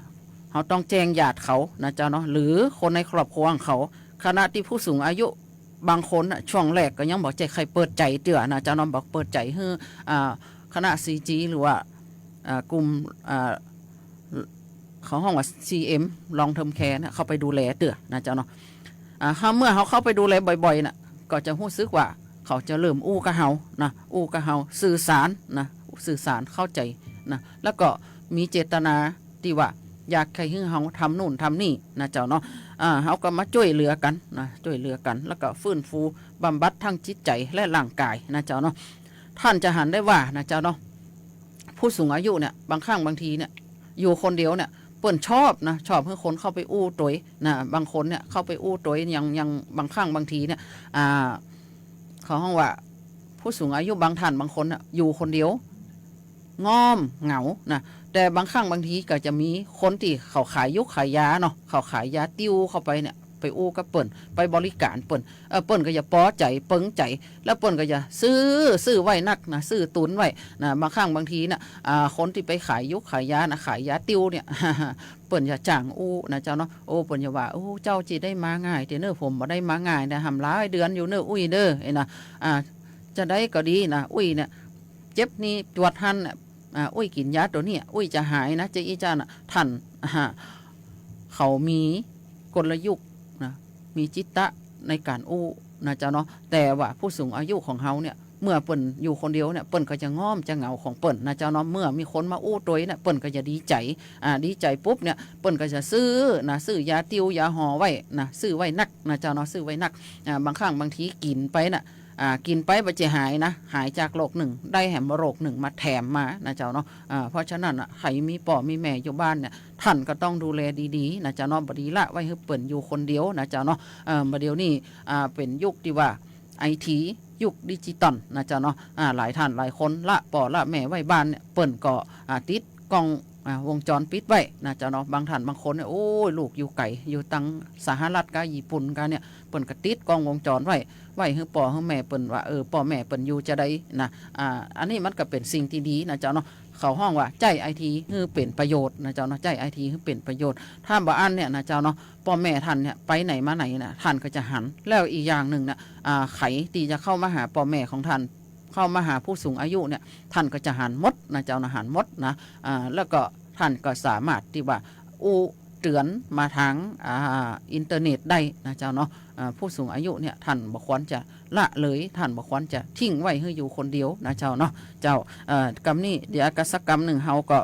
เฮาต้องแจ้งญาติเขานะเจ้าเนาะ หรือคนในครอบครัวของเขา ขณะตี้ผู้สูงอายุบางคนน่ะ ช่วงแรกก็ยังบ่ใจ้ใค่เปิดใจ๋เตื้อนะเจ้าเนาะ บ่เปิดใจ๋หื้อ อ่า คณะ ซีจี หรือว่า อ่า กลุ่ม อ่า เขาฮ้องว่า ซี เอ็ม Long Term Care นะ เข้าไปดูแลเตื้อนะเจ้าเนาะ อ่า ถ้าเมื่อเฮาเข้าไปดูแลบ่อยๆ น่ะ ก็จะฮู้สึกว่าเขาจะเริ่มอู้กับเฮานะ อู้กับเฮา สื่อสารนะ สื่อสารเข้าใจ๋นะ แล้วก็มีเจตนาตี้ว่าอยากใค่หื้อเฮาทำนู่นทำนี่นะเจ้าเนาะ อ่า เฮาก็มาจ้วยเหลือกั๋นนะ จ้วยเหลือกั๋น แล้วก็ฟื้นฟูบำบัดทั้งจิตใจ๋และร่างก๋ายนะเจ้าเนาะ ท่านจะหันได้ว่านะเจ้าเนาะ ผู้สูงอายุเนี่ย บางครั้งบางทีเนี่ย อยู่คนเดียวเนี่ย เปิ้นชอบนะ ชอบหื้อคนเข้าไปอู้ตวยนะ บางคนเนี่ย เข้าไปอู้ตวย อย่าง อย่างบางครั้งบางทีเนี่ย อ่า เขาฮ้องว่า ผู้สูงอายุบางท่านบางคนเนี่ย อยู่คนเดียว ง่อมเหงานะ แต่บางครั้งบางทีก็จะมีคนตี้เขาขายยุกขายยาเนาะ เขาขายยาติ้วเข้าไปเนี่ย ไปอู้กับเปิ้น ไปบริก๋านเปิ้น เออ เปิ้นก็จะปอใจ๋ เปิงใจ๋ แล้วเปิ้นก็จะซื้อ ซื้อไว้นักนะ ซื้อตุนไว้นะ บางครั้งบางทีน่ะ อ่า คนตี้ไปขายยุกขายยานะ ขายยาติ้วเนี่ย เปิ้นจะจ้างอู้นะเจ้าเนาะ โอ้ เปิ้นจะว่า โอ้ เจ้าจะได้มาง่ายเตื้อเน่อ ผมบ่ได้มาง่ายนะ หำหลายเดือนอยู่เน่อ อุ้ยเน่อ ไอ้นะ อ่า จะใดก็ดีนะ อุ้ยเนี่ย เจ็บนี่จวดหั้นน่ะ อ่า อุ้ยกิ๋นยาตั๋วเนี่ย อุ้ยจะหายนะ จะอี้จะอั้นน่ะ ท่าน อ่า เขามีกลยุทธ์นะ มีจิตตะในก๋านอู้นะเจ้าเนาะ แต่ว่าผู้สูงอายุของเฮาเนี่ย เมื่อเปิ้นอยู่คนเดียวเนี่ย เปิ้นก็จะง่อมจะเหงาของเปิ้นนะเจ้าเนาะ เมื่อมีคนมาอู้ตวยเนี่ย เปิ้นก็จะดีใจ๋ อ่า ดีใจ๋ปุ๊บเนี่ย เปิ้นก็จะซื้อนะ ซื้อยาติ้วยาห่อไว้นะ ซื้อไว้นักนะเจ้าเนาะ ซื้อไว้นัก อ่า บางครั้งบางทีกิ๋นไปน่ะ อ่า กิ๋นไปบ่เจ้าหายนะ หายจากโรคนึ่ง ได้แหมโรคนึ่งมาแถมมานะเจ้าเนาะ อ่า เพราะฉะนั้นน่ะ ใผมีป้อมีแม่อยู่บ้านเนี่ย ท่านก็ต้องดูแลดีๆ นะเจ้าเนาะ บ่ดีละไว้หื้อเปิ้นอยู่คนเดียวนะเจ้าเนาะ เอ่อ บ่าเดี่ยวนี้ อ่า เป๋นยุคตี้ว่าไอที ยุคดิจิตอลนะเจ้าเนาะ อ่า หลายท่านหลายคนละป้อละแม่ไว้บ้านเนี่ย เปิ้นก็ อ่า ติดกล้อง อ่า วงจรปิดไว้นะเจ้าเนาะ บางท่านบางคนเนี่ย โอ้ย ลูกอยู่ไก๋ อยู่ตังสหรัฐกาญี่ปุ่นกาเนี่ย เปิ้นก็ติดกล้องวงจรไว้ ไว้หื้อป้อหื้อแม่เปิ้นว่า เออ ป้อแม่เปิ้นอยู่จาใดนะ อ่า อันนี้มันก็เป๋นสิ่งตี้ดีนะเจ้าเนาะ เขาฮ้องว่าใจ๊ไอทีหื้อเป๋นประโยชน์นะเจ้าเนาะ ใจ๊ไอทีหื้อเป๋นประโยชน์ ถ้าบ่อั้นเนี่ยนะเจ้าเนาะ ป้อแม่ท่านเนี่ยไปไหนมาไหนน่ะ ท่านก็จะหัน แล้วอีกอย่างนึ่งน่ะ อ่า ใผตี้จะเข้ามาหาป้อแม่ของท่าน เข้ามาหาผู้สูงอายุเนี่ย ท่านก็จะหันหมดนะเจ้านะ หันหมดนะ อ่า แล้วก็ท่านก็สามารถตี้ว่าอู้เตื๋อนมาตาง อ่า อินเทอร์เน็ตได้นะเจ้าเนาะ อ่า ผู้สูงอายุเนี่ย ท่านบ่ควรจะละเลย ท่านบ่ควรจะทิ้งไว้หื้ออยู่คนเดียวนะเจ้าเนาะ เจ้า เอ่อ กำนี้เดี๋ยวก็สักกำนึ่งเฮาก็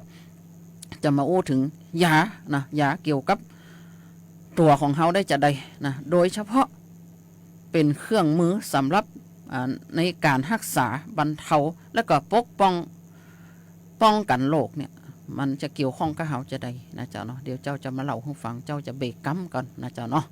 จะมาอู้เถิงยานะ ยาเกี่ยวกับตั๋วของเฮาได้จาใดนะ โดยเฉพาะ เป๋นเครื่องมือสำหรับ อ่า ในก๋านฮักษาบรรเทา แล้วก็ปกป้อง ป้องกั๋นโรคเนี่ย มันจะเกี่ยวข้องกับเฮาจาใดนะเจ้าเนาะ เดี๋ยวเจ้าจะมาเล่าหื้อฟัง เจ้าจะเบรกกำก่อนนะเจ้าเนาะ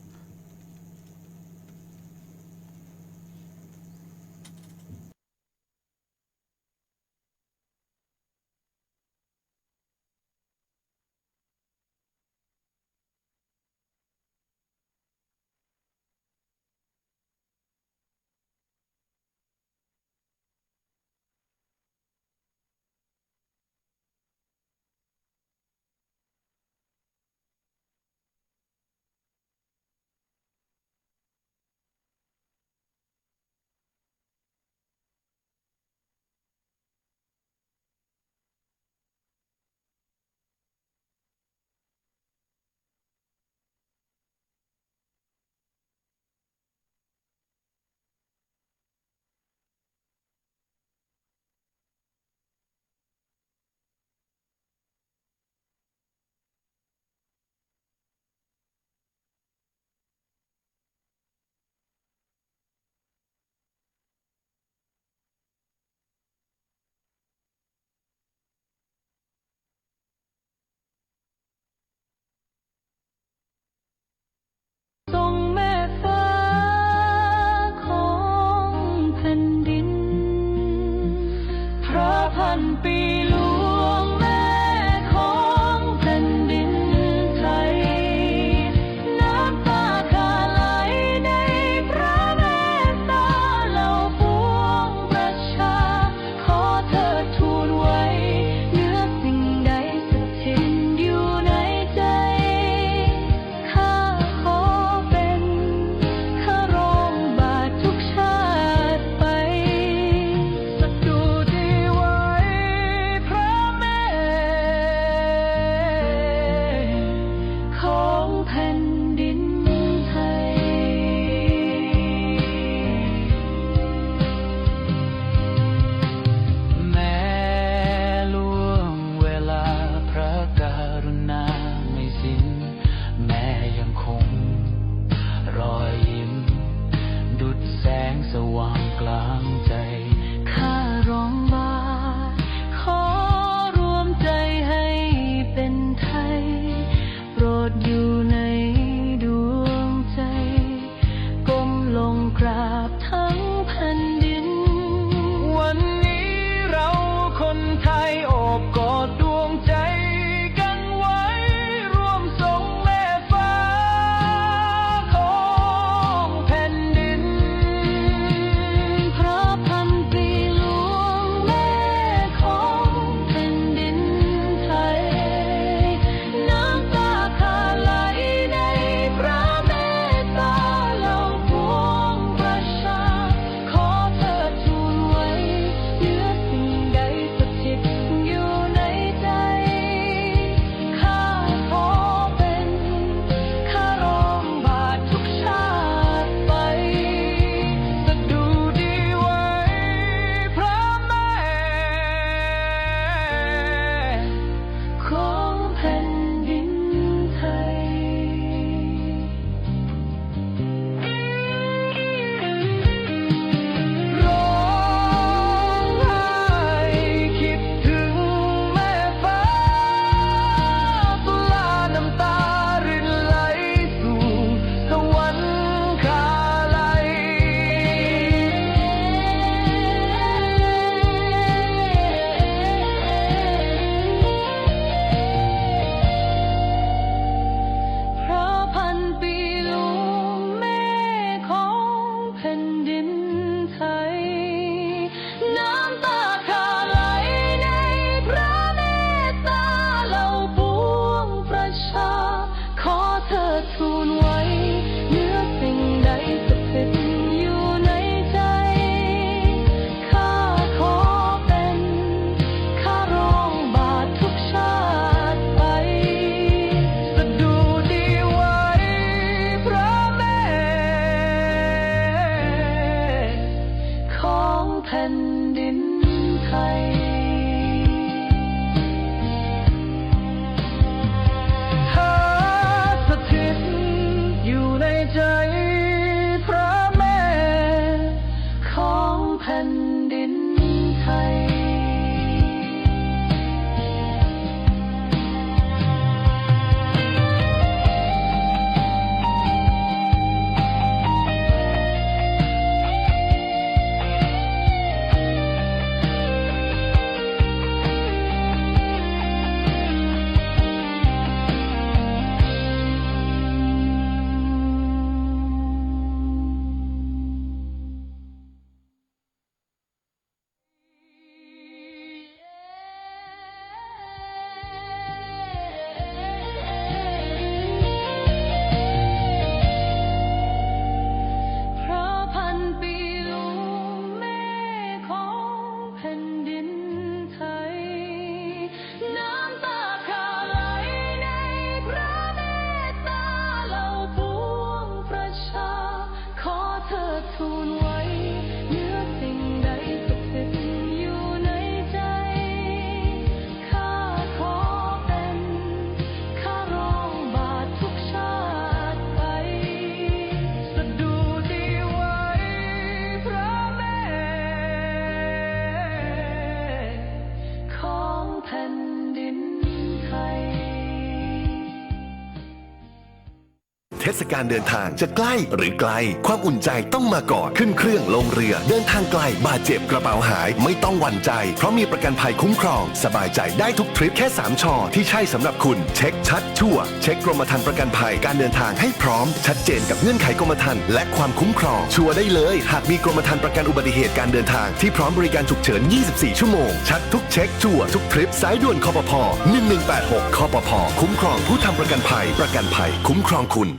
เทศกาลเดินทางจะใกล้หรือไกล ความอุ่นใจต้องมาก่อน ขึ้นเครื่องลงเรือ เดินทางไกล บาดเจ็บกระเป๋าหาย ไม่ต้องหวั่นใจ เพราะมีประกันภัยคุ้มครอง สบายใจได้ทุกทริป แค่สาม ชอ ที่ใช่สำหรับคุณ เช็คชัดชัวร์ เช็คกรมธรรม์ประกันภัยการเดินทางให้พร้อม ชัดเจนกับเงื่อนไขกรมธรรม์และความคุ้มครอง ชัวร์ได้เลย หากมีกรมธรรม์ประกันอุบัติเหตุการเดินทางที่พร้อมบริการฉุกเฉิน ยี่สิบสี่ ชั่วโมง ชัดทุกเช็ค ชัวร์ทุกทริป สายด่วน คปภ. หนึ่งหนึ่งแปดหก คปภ. คุ้มครองผู้ทำประกันภัย ประกันภัยคุ้มครองคุณ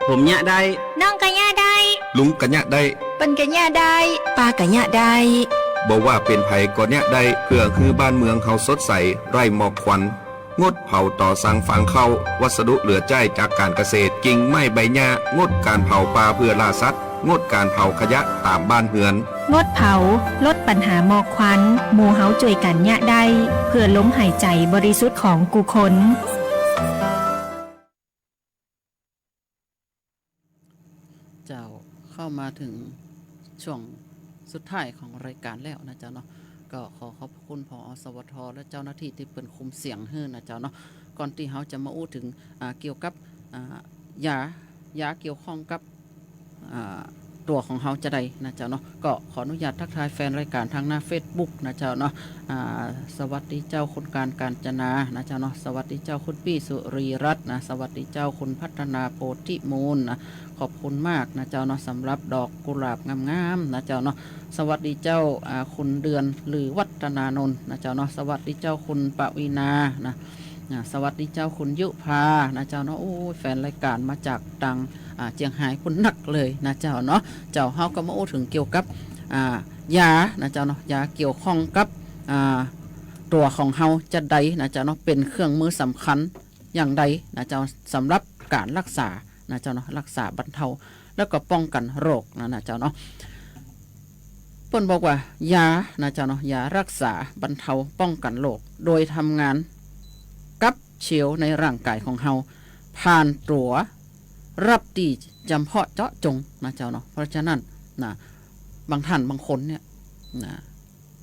ผมเยียะได้ น้องก็เยียะได้ ลุงก็เยียะได้ เปิ้นก็เยียะได้ ป้าก็เยียะได้ บ่ว่าเป๋นใผก็เยียะได้ เพื่อหื้อบ้านเมืองเฮาสดใส ไร้หมอกควัน งดเผาตอสั่งฟางข้าว วัสดุเหลือใจ๊จากก๋านเกษตร กิ่งไม้ใบหญ้า งดก๋านเผาป่าเพื่อล่าสัตว์ งดก๋านเผาขยะต๋ามบ้านเฮือน งดเผา ลดปัญหาหมอกควัน หมู่เฮาจ้วยกั๋นเยียะได้ เพื่อลมหายใจ๋บริสุทธิ์ของกู้คน เจ้า เข้ามาเถิงช่วงสุดท้ายของรายก๋านแล้วนะเจ้าเนาะ ก็ขอขอบคุณ ผอ. สวท. และเจ้าหน้าตี้ตี้เปิ้นคุมเสียงหื้อนะเจ้าเนาะ ก่อนตี้เฮาจะมาอู้เถิง อ่า เกี่ยวกับ อ่า ยา ยาเกี่ยวข้องกับ อ่า ตั๋วของเฮาจาใดนะเจ้าเนาะ ก็ขออนุญาตทักทายแฟนรายก๋านทางหน้าเฟซบุ๊กนะเจ้าเนาะ อ่า สวัสดีเจ้าคุณการ กาญจนานะเจ้าเนาะ สวัสดีเจ้าคุณปี้สุรีรัตน์นะ สวัสดีเจ้าคุณพัฒนา โพธิมูลนะ ขอบคุณมากนะเจ้าเนาะ สำหรับดอกกุหลาบงามๆ นะเจ้าเนาะ สวัสดีเจ้า อ่า คุณเดือน ลือวัฒนานนท์นะเจ้าเนาะ สวัสดีเจ้าคุณปวีณานะ อ่า สวัสดีเจ้าคุณยุพานะเจ้าเนาะ โอ้ย แฟนรายก๋านมาจากตัง อ่า เจียงฮายปู้นนักเลยนะเจ้าเนาะ เจ้า เฮาก็มาอู้เถิงเกี่ยวกับ อ่า ยานะเจ้าเนาะ ยาเกี่ยวข้องกับ อ่า ตั๋วของเฮาจาใดนะเจ้าเนาะ เป๋นเครื่องมือสำคัญอย่างใดนะเจ้า สำหรับก๋านรักษานะเจ้าเนาะ รักษาบรรเทา แล้วก็ป้องกั๋นโรคนะ นะเจ้าเนาะ เปิ้นบอกว่า ยานะเจ้าเนาะ ยารักษาบรรเทาป้องกั๋นโรค โดยทำงานกับเซลล์ในร่างก๋ายของเฮา ผ่านตั๋ว ฮับตี้จ๋ำเพาะเจาะจงนะเจ้าเนาะ เพราะฉะนั้นนะ บางต้านบางคนเนี่ยนะ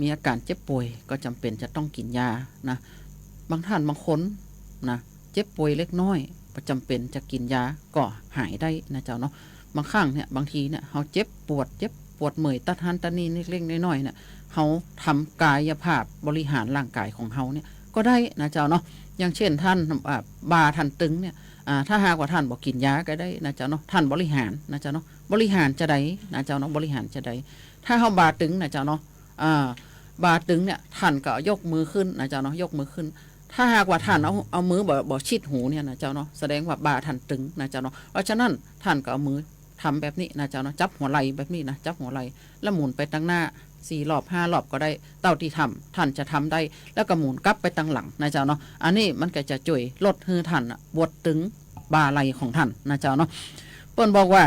มีอาก๋านเจ็บป่วยก็จ๋ำเป๋นจะต้องกิ๋นยานะ บางต้านบางคนนะ เจ็บป่วยเล็กน้อย บ่จ๋ำเป๋นจะกิ๋นยาก็หายได้นะเจ้าเนาะ บางครั้งเนี่ย บางทีเนี่ย เฮาเจ็บปวด เจ็บปวดเมื่อย ตะหั้นตะนี้เล็กๆ น้อยๆ เนี่ย เฮาทำกายภาพบริหารร่างก๋ายของเฮาเนี่ยก็ได้นะเจ้าเนาะ อย่างเช่น ต้าน อ่า บ่าต้านตึงเนี่ย อ่า ถ้าหากว่าต้านบ่กิ๋นยาก็ได้นะเจ้าเนาะ ต้านบริหารนะเจ้าเนาะ บริหารจาใดนะเจ้าเนาะ บริหารจาใด ถ้าเฮาบ่าตึงนะเจ้าเนาะ อ่า บ่าตึงเนี่ย ต้านก็ยกมือขึ้นนะเจ้าเนาะ ยกมือขึ้น ถ้าหากว่าต้านเอา เอามือบ่ บ่ชิดหูเนี่ยนะเจ้าเนาะ แสดงว่าบ่าต้านตึงนะเจ้าเนาะ เพราะฉะนั้นต้านก็เอามือทำแบบนี้นะเจ้าเนาะ จับหัวไหล่แบบนี้นะ จับหัวไหล่ แล้วหมุนไปตังหน้าสี่รอบห้ารอบก็ได้ เต้าตี้ทำ ต้านจะทำได้ แล้วก็หมุนกลับไปตังหลังนะเจ้าเนาะ อันนี้มันก็จะจ้วยลดหื้อต้านน่ะปวดตึงบ่าไหล่ของต้านนะเจ้าเนาะ เปิ้นบอกว่า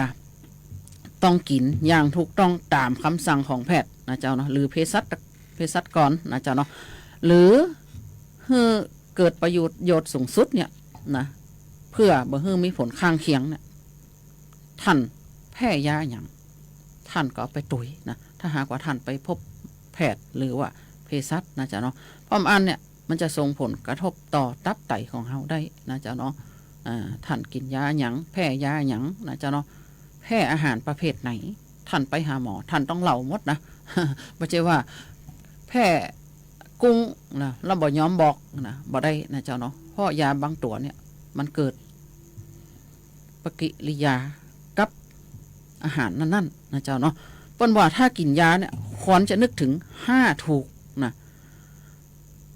ต้องกิ๋นอย่างถูกต้องต๋ามกำสั่งของแพทย์นะเจ้าเนาะ หรือเภสัช เภสัชกรนะเจ้าเนาะ หรือหื้อเกิดประโยชน์ โยชน์สูงสุดเนี่ยนะ เพื่อบ่หื้อมีผลข้างเคียงเนี่ย ต้านแพ้ยาหยัง ต้านก็เอาไปตุ๋ยนะ ถ้าหากว่าต้านไปพบแพทย์หรือว่าเภสัชนะเจ้าเนาะ เพราะอันเนี่ย มันจะส่งผลกระทบต่อตับไตของเฮาได้นะเจ้าเนาะ อ่า ต้านกิ๋นยาหยัง แพ้ยาหยังนะเจ้าเนาะ แพ้อาหารประเภทไหน ต้านไปหาหมอ ต้านต้องเล่าหมดนะ บ่ใจ้ว่าแพ้กุ้งนะ แล้วบ่ยอมบอกนะ บ่ได้นะเจ้าเนาะ เพราะยาบางตั๋วเนี่ย มันเกิดปฏิกิริยากับอาหารนั้นๆ นะเจ้าเนาะ เปิ้นว่าถ้ากิ๋นยาเนี่ย ควรจะนึกเถิงห้าถูกนะ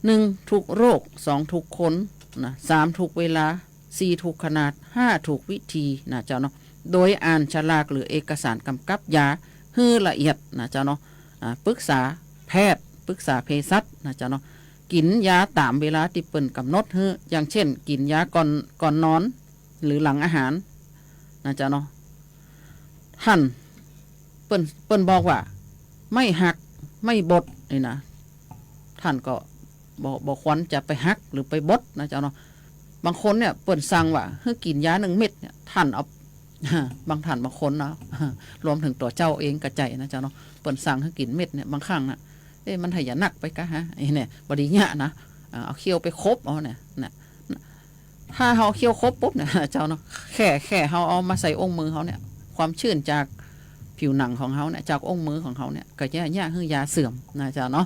หนึ่ง ถูกโรค สอง ถูกคนนะ สาม ถูกเวลา สี่ ถูกขนาด ห้า ถูกวิธีนะเจ้าเนาะ โดยอ่านฉลากหรือเอกสารกำกับยาหื้อละเอียดนะเจ้าเนาะ อ่า ปรึกษาแพทย์ ปรึกษาเภสัชนะเจ้าเนาะ กิ๋นยาต๋ามเวลาตี้เปิ้นกำหนดหื้อ อย่างเช่น กิ๋นยาก่อน ก่อนนอน หรือหลังอาหารนะเจ้าเนาะ ต้าน เปิ้น เปิ้นบอกว่า ไม่หัก ไม่บด นี่นะ ต้านก็บ่ บ่ควรจะไปหักหรือไปบดนะเจ้าเนาะ บางคนเนี่ย เปิ้นสั่งว่าหื้อกิ๋นยาหนึ่งเม็ดเนี่ย ต้านเอา บางต้านบางคนเนาะ รวมเถิงตั๋วเจ้าเองก็ใจ้นะเจ้าเนาะ เปิ้นสั่งหื้อกิ๋นเม็ดเนี่ย บางครั้งน่ะ เอ๊ะ มันหาหยังนักไปกะฮะ ไอ้เนี่ย บ่ดีเนี่ยนะ อ่า เอาเขี้ยวไปขบเอาเนี่ย น่ะ น่ะ ถ้าเฮาเคี้ยวครบปุ๊บเนี่ย เจ้าเนาะ แค่ แค่เฮาเอามาใส่องค์มือเฮาเนี่ย ความชื้นจากผิวหนังของเฮาเนี่ย จากองค์มือของเฮาเนี่ย ก็จะเยียะหื้อยาเสื่อมนะเจ้าเนาะ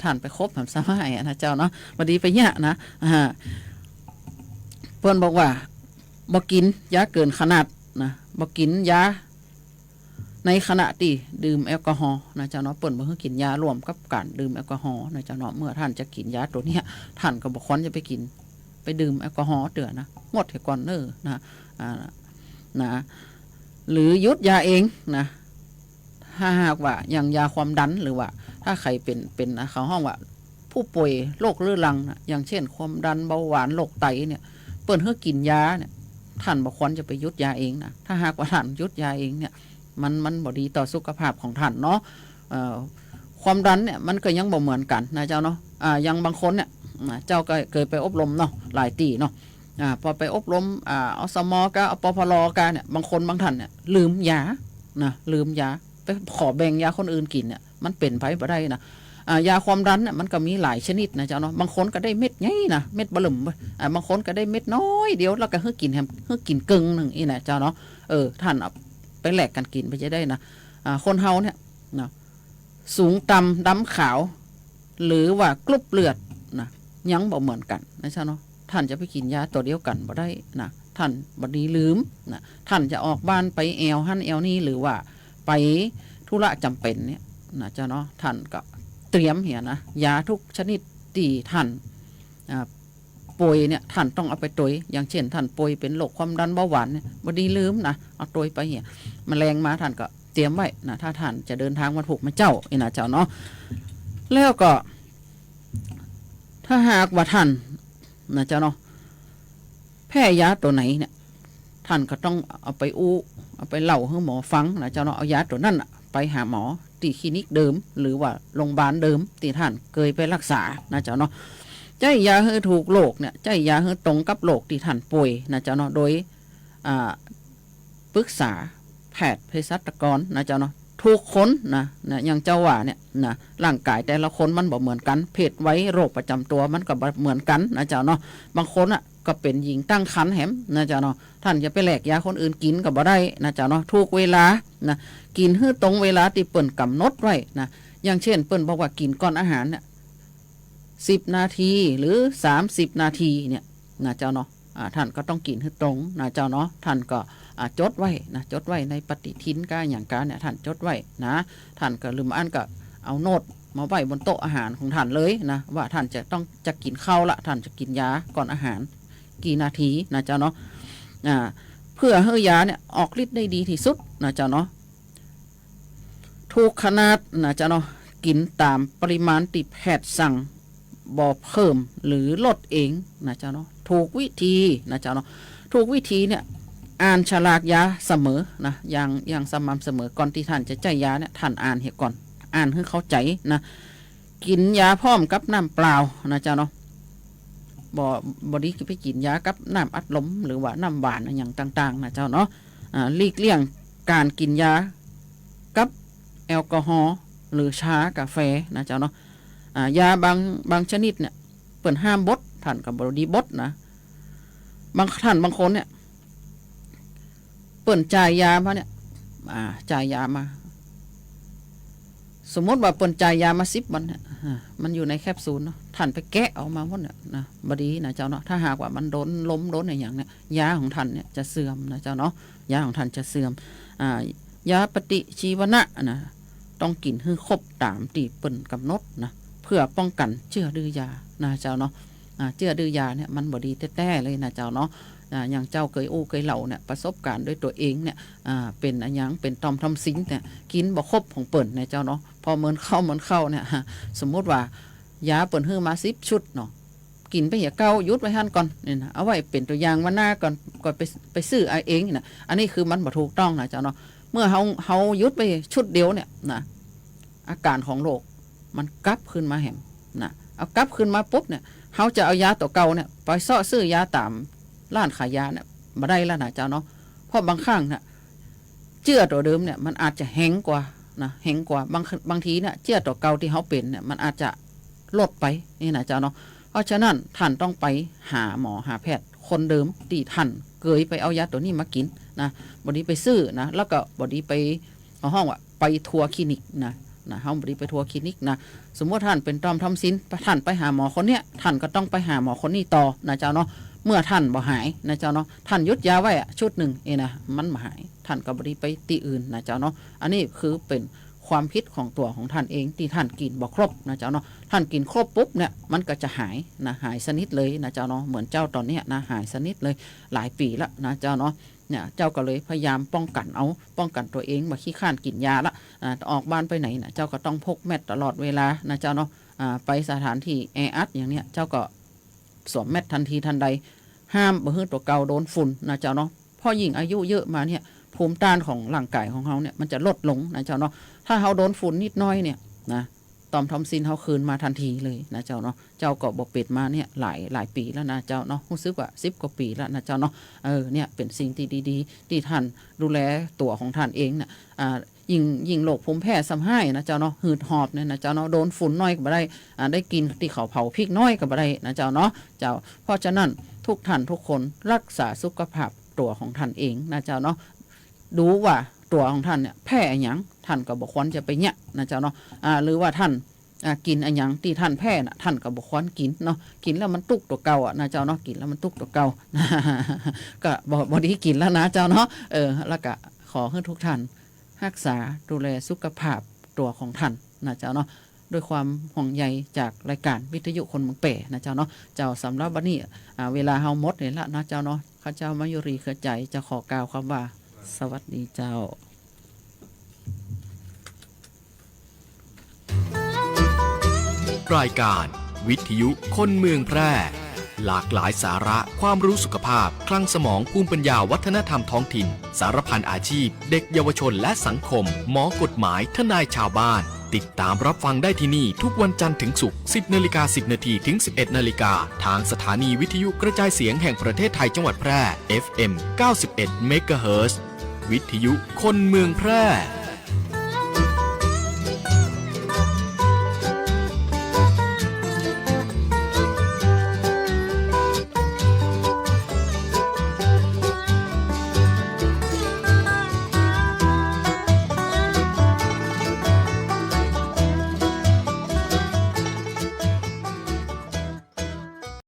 ท่านไปคบแหมสบายอะนะเจ้าเนาะ บ่ดีไปเยียะนะ อ่า เปิ้นบอกว่า บ่กิ๋นยาเกินขนาดนะ บ่กิ๋นยา ในขณะตี้ดื่มแอลกอฮอล์นะเจ้าเนาะ เปิ้นบ่หื้อกิ๋นยาร่วมกับก๋านดื่มแอลกอฮอล์นะเจ้าเนาะ เมื่อท่านจะกิ๋นยาตั๋วเนี้ย ท่านก็บ่ควรจะไปกิ๋น ไปดื่มแอลกอฮอล์เตื้อนะ งดเหียก่อนเน่อนะ อ่า นะ หรือหยุดยาเองนะ ถ้าหากว่าอย่างยาความดัน หรือว่าถ้าใผเป็น เป็นนะ เขาฮ้องว่าผู้ป่วยโรคเรื้อรังนะ อย่างเช่นความดัน เบาหวาน โรคไตเนี่ย เปิ้นหื้อกิ๋นยาเนี่ย ท่านบ่ควรจะไปหยุดยาเองนะ ถ้าหากว่าท่านหยุดยาเองเนี่ย มัน มันบ่ดีต่อสุขภาพของท่านเนาะ เอ่อ ความดันเนี่ยมันก็ยังบ่เหมือนกั๋นนะเจ้าเนาะ อ่า อย่างบางคนเนี่ย นะ เจ้าก็เกยไปอบรมเนาะ หลายตี้เนาะ อ่า ปอไปอบรม อ่า อสม กา อปพล กาเนี่ย บางคนบางท่านเนี่ยลืมยานะ ลืมยา ไปขอแบ่งยาคนอื่นกิ๋นเนี่ย มันเป๋นไปบ่ได้นะ อ่า ยาความดันเนี่ยมันก็มีหลายชนิดนะเจ้าเนาะ บางคนก็ได้เม็ดใหญ่นะ เม็ดเบิ่มเบ้ย อ่า บางคนก็ได้เม็ดน้อยเดียว แล้วก็หื้อกิ๋นแหม หื้อกิ๋นเกิ่งนึ่งอี้นะเจ้าเนาะ เออ ท่านเอาไปแลกกั๋นกิ๋นไปจะได้นะ อ่า คนเฮาเนี่ยนะ สูงต่ำดำขาว หรือว่ากรุ๊ปเลือดนะ ยังบ่เหมือนกั๋นนะเจ้าเนาะ ท่านจะไปกิ๋นยาตั๋วเดียวกั๋นบ่ได้นะ ท่านบ่ดีลืมนะ ท่านจะออกบ้านไปแอ่วหั้นแอ่วนี้ หรือว่าไปธุระจ๋ำเป๋นเนี่ยนะเจ้าเนาะ ท่านก็เตรียมเหียนะ ยาทุกชนิดตี้ท่าน อ่า ป่วยเนี่ย ท่านต้องเอาไปตวย อย่างเช่น ท่านป่วยเป๋นโรคความดันเบาหวานเนี่ย บ่ดีลืมนะ เอาตวยไปเหีย แมลงมาท่านก็เตรียมไว้นะ ถ้าท่านจะเดินทางวันพูกวันเจ้าอี้นะเจ้าเนาะ แล้วก็ ถ้าหากว่าท่านนะเจ้าเนาะ แพ้ยาตั๋วไหนเนี่ย ท่านก็ต้องเอาไปอู้ เอาไปเล่าหื้อหมอฟังนะเจ้าเนาะ เอายาตั๋วนั้นน่ะไปหาหมอตี้คลินิกเดิม หรือว่าโรงพยาบาลเดิมตี้ท่านเกยไปรักษานะเจ้าเนาะ ใจ๊ยาหื้อถูกโรคเนี่ย ใจ๊ยาหื้อตรงกับโรคตี้ท่านป่วยนะเจ้าเนาะ โดย อ่า ปรึกษาแพทย์เภสัชกรนะเจ้าเนาะ ทุกคนนะ นะ อย่างเจ้าว่าเนี่ยนะ ร่างกายแต่ละคนมันบ่เหมือนกั๋น เพศวัย โรคประจ๋ำตั๋วมันก็บ่เหมือนกั๋นนะเจ้าเนาะ บางคนอ่ะก็เป๋นหญิงตั้งครรภ์แหมนะเจ้าเนาะ ท่านจะไปแลกยาคนอื่นกิ๋นก็บ่ได้นะเจ้าเนาะ ถูกเวลานะ กิ๋นหื้อตรงเวลาตี้เปิ้นก๋ำหนดไว้นะ อย่างเช่น เปิ้นบอกว่ากิ๋นก่อนอาหารเนี่ย สิบนาที หรือ สามสิบนาทีเนี่ยนะเจ้าเนาะ อ่า ท่านก็ต้องกิ๋นหื้อตรงนะเจ้าเนาะ ท่านก็ อ่า จดไว้นะ จดไว้ในปฏิทินกาอะหยังกาเนี่ย ท่านจดไว้นะ ท่านก็ลืมอันก็เอาโน้ตมาไว้บนโต๊ะอาหารของท่านเลยนะ ว่าท่านจะต้อง จะกิ๋นข้าวละ ท่านจะกิ๋นยาก่อนอาหารกี่นาทีนะเจ้าเนาะ อ่า เพื่อหื้อยาเนี่ยออกฤทธิ์ได้ดีตี้สุดนะเจ้าเนาะ ถูกขนาดนะเจ้าเนาะ กิ๋นต๋ามปริมาณตี้แพทย์สั่ง บ่เพิ่มหรือลดเองนะเจ้าเนาะ ถูกวิธีนะเจ้าเนาะ ถูกวิธีเนี่ย อ่านฉลากยาเสมอนะ อย่าง อย่างสม่ำเสมอ ก่อนตี้ท่านจะใจ๊ยาเนี่ย ท่านอ่านเหียก่อน อ่านหื้อเข้าใจ๋นะ กิ๋นยาพร้อมกับน้ำเปล่านะเจ้าเนาะ บ่ บ่ดีไปกิ๋นยากับน้ำอัดลม หรือว่าน้ำหวานอะหยังต่างๆ นะเจ้าเนาะ อ่า หลีกเลี่ยงก๋านกิ๋นยากับแอลกอฮอล์ หรือชากาแฟนะเจ้าเนาะ อ่า ยาบาง บางชนิดเนี่ย เปิ้นห้ามบด ท่านก็บ่ดีบดนะ บาง ท่านบางคนเนี่ย เปิ้นจ่ายยามาเนี่ย อ่า จ่ายยามา สมมุติว่าเปิ้นจ่ายยามาสิบวันเนี่ย อ่า มันอยู่ในแคปซูลเนาะ ท่านไปแกะออกมาหมดเนี่ยนะ บ่ดีนะเจ้าเนาะ ถ้าหากว่ามันโดนลมโดนอะหยังเนี่ย ยาของท่านเนี่ยจะเสื่อมนะเจ้าเนาะ ยาของท่านจะเสื่อม อ่า ยาปฏิชีวนะนะ ต้องกิ๋นหื้อครบต๋ามตี้เปิ้นก๋ำหนดนะ เพื่อป้องกั๋นเจื้อดื้อยานะเจ้าเนาะ อ่า เจื้อดื้อยาเนี่ยมันบ่ดีแต๊ๆ เลยนะเจ้าเนาะ อ่า อย่างเจ้าเกยอู้เกยเล่าเนี่ย ประสบก๋ารณ์ด้วยตั๋วเองเนี่ย อ่า เป๋นอะหยัง เป๋นต่อมทอนซิลเนี่ย กิ๋นบ่ครบของเปิ้นเนี่ยเจ้าเนาะ พอเมินเข้าเมินเข้าเนี่ย สมมุติว่ายาเปิ้นหื้อมาสิบชุดเนาะ กิ๋นไปเหียเก้า หยุดไว้หั้นก่อนเนี่ยนะ เอาไว้เป๋นตั๋วอย่างวันหน้าก่อน ก่อนไป ไปซื้อเอาเองนะ อันนี้คือมันบ่ถูกต้องนะเจ้าเนาะ เมื่อเฮา เฮาหยุดไปชุดเดียวเนี่ยนะ อาก๋ารของโรคมันกลับคืนมาแหมนะ เอากลับคืนมาปุ๊บเนี่ย เฮาจะเอายาตั๋วเก่าเนี่ย ไปเซาะซื้อยาต๋ามร้านขายยาเนี่ย บ่ได้แล้วนะเจ้าเนาะ เพราะบางครั้งเนี่ย เจื้อตั๋วเดิมเนี่ย มันอาจจะแฮงกว่านะ แฮงกว่า บาง บางทีเนี่ย เจื้อตั๋วเก่าตี้เฮาเป๋นเนี่ย มันอาจจะลดไป นี่นะเจ้าเนาะ เพราะฉะนั้นต้านต้องไปหาหมอหาแพทย์คนเดิมตี้ต้านเกยไปเอายาตั๋วนี้มากิ๋นนะ บ่ดีไปซื้อนะ แล้วก็บ่ดีไป เขาฮ้องว่าไปทัวร์คลินิกนะ นะ เฮาบ่ดีไปทัวร์คลินิกนะ สมมุติต้านเป๋นต่อมทอนซิล ต้านไปหาหมอคนเนี้ย ต้านก็ต้องไปหาหมอคนนี้ต่อนะเจ้าเนาะ เมื่อต้านบ่หายนะเจ้าเนาะ ต้านหยุดยาไว้อะชุดนึ่งเองนะ มันบ่หาย ต้านก็บ่ดีไปตี้อื่นนะเจ้าเนาะ อันนี้คือเป๋นความผิดของตั๋วของต้านเองตี้ต้านกิ๋นบ่ครบนะเจ้าเนาะ ต้านกิ๋นครบปุ๊บเนี่ย มันก็จะหายนะ หายสนิทเลยนะเจ้าเนาะ เหมือนเจ้าต๋อนเนี้ยนะ หายสนิทเลย หลายปี๋ละนะเจ้าเนาะ เนี่ย เจ้าก็เลยพยายามป้องกั๋นเอา ป้องกั๋นตั๋วเอง บ่ขี้คร้านกิ๋นยาละ อ่า ออกบ้านไปไหนนะ เจ้าก็ต้องพกแมสก์ตลอดเวลานะเจ้าเนาะ อ่า ไปสถานที่แออัดอย่างเนี้ย เจ้าก็สวมแมสก์ทันทีทันใด ห้ามบ่หื้อตั๋วเก่าโดนฝุ่นนะเจ้าเนาะ เพราะยิ่งอายุเยอะมาเนี่ย ภูมิต้านของร่างกายของเฮาเนี่ย มันจะลดลงนะเจ้าเนาะ ถ้าเฮาโดนฝุ่นนิดน้อยเนี่ยนะ ต่อมทอนซิลเฮาคืนมาทันทีเลยนะเจ้าเนาะ เจ้าก็บ่เป๋นมาเนี่ยหลาย หลายปี๋แล้วนะเจ้าเนาะ ฮู้สึกว่าสิบกว่าปี๋แล้วนะเจ้าเนาะ เออ เนี่ยเป๋นสิ่งตี้ดีๆ ตี้ต้านดูแลตั๋วของต้านเองน่ะ อ่า ยิ่ง ยิ่งโรคภูมิแพ้ซ้ำฮ้ายนะเจ้าเนาะ หืดหอบเนี่ยนะเจ้าเนาะ โดนฝุ่นน้อยก็บ่ได้ อ่า ได้กิ๋นตี้เขาเผาพริกน้อยก็บ่ได้นะเจ้าเนาะ เจ้า เพราะฉะนั้นทุกต้านทุกคนรักษาสุขภาพตั๋วของต้านเองนะเจ้าเนาะ ดูว่าตั๋วของต้านเนี่ยแพ้อะหยัง ต้านก็บ่ควรจะไปเยียะนะเจ้าเนาะ อ่า หรือว่าต้าน อ่า กิ๋นอะหยังตี้ต้านแพ้น่ะ ต้านก็บ่ควรกิ๋นเนาะ กิ๋นแล้วมันตุ๊กตั๋วเก่าอะนะเจ้าเนาะ กิ๋นแล้วมันตุ๊กตั๋วเก่า ก็บ่ บ่ดีกิ๋นแล้วนะเจ้าเนาะ เออ แล้วก็ขอหื้อทุกต้านฮักษาดูแลสุขภาพตั๋วของต้านนะเจ้าเนาะ ด้วยความห่วงใยจากรายการวิทยุคนเมืองแป้นะเจ้าเนาะ เจ้า สำหรับวันนี้ อ่า เวลาเฮาหมดแล้วนะเจ้าเนาะ ข้าเจ้ามายุรีเครือใจ๋จะขอกล่าวคำว่า สวัสดีเจ้า รายการวิทยุคนเมืองแพร่ หลากหลายสาระความรู้สุขภาพ คลังสมอง ภูมิปัญญา วัฒนธรรมท้องถิ่น สารพันอาชีพ เด็กเยาวชนและสังคม หมอกฎหมาย ทนายชาวบ้าน ติดตามรับฟังได้ที่นี่ทุกวันจันทร์ถึงศุกร์ สิบนาฬิกาสิบนาทีถึงสิบเอ็ดนาฬิกา ทางสถานีวิทยุกระจายเสียงแห่งประเทศไทยจังหวัดแพร่ เอฟเอ็ม เก้าสิบเอ็ดเมกะเฮิรตซ์ วิทยุคนเมืองแพร่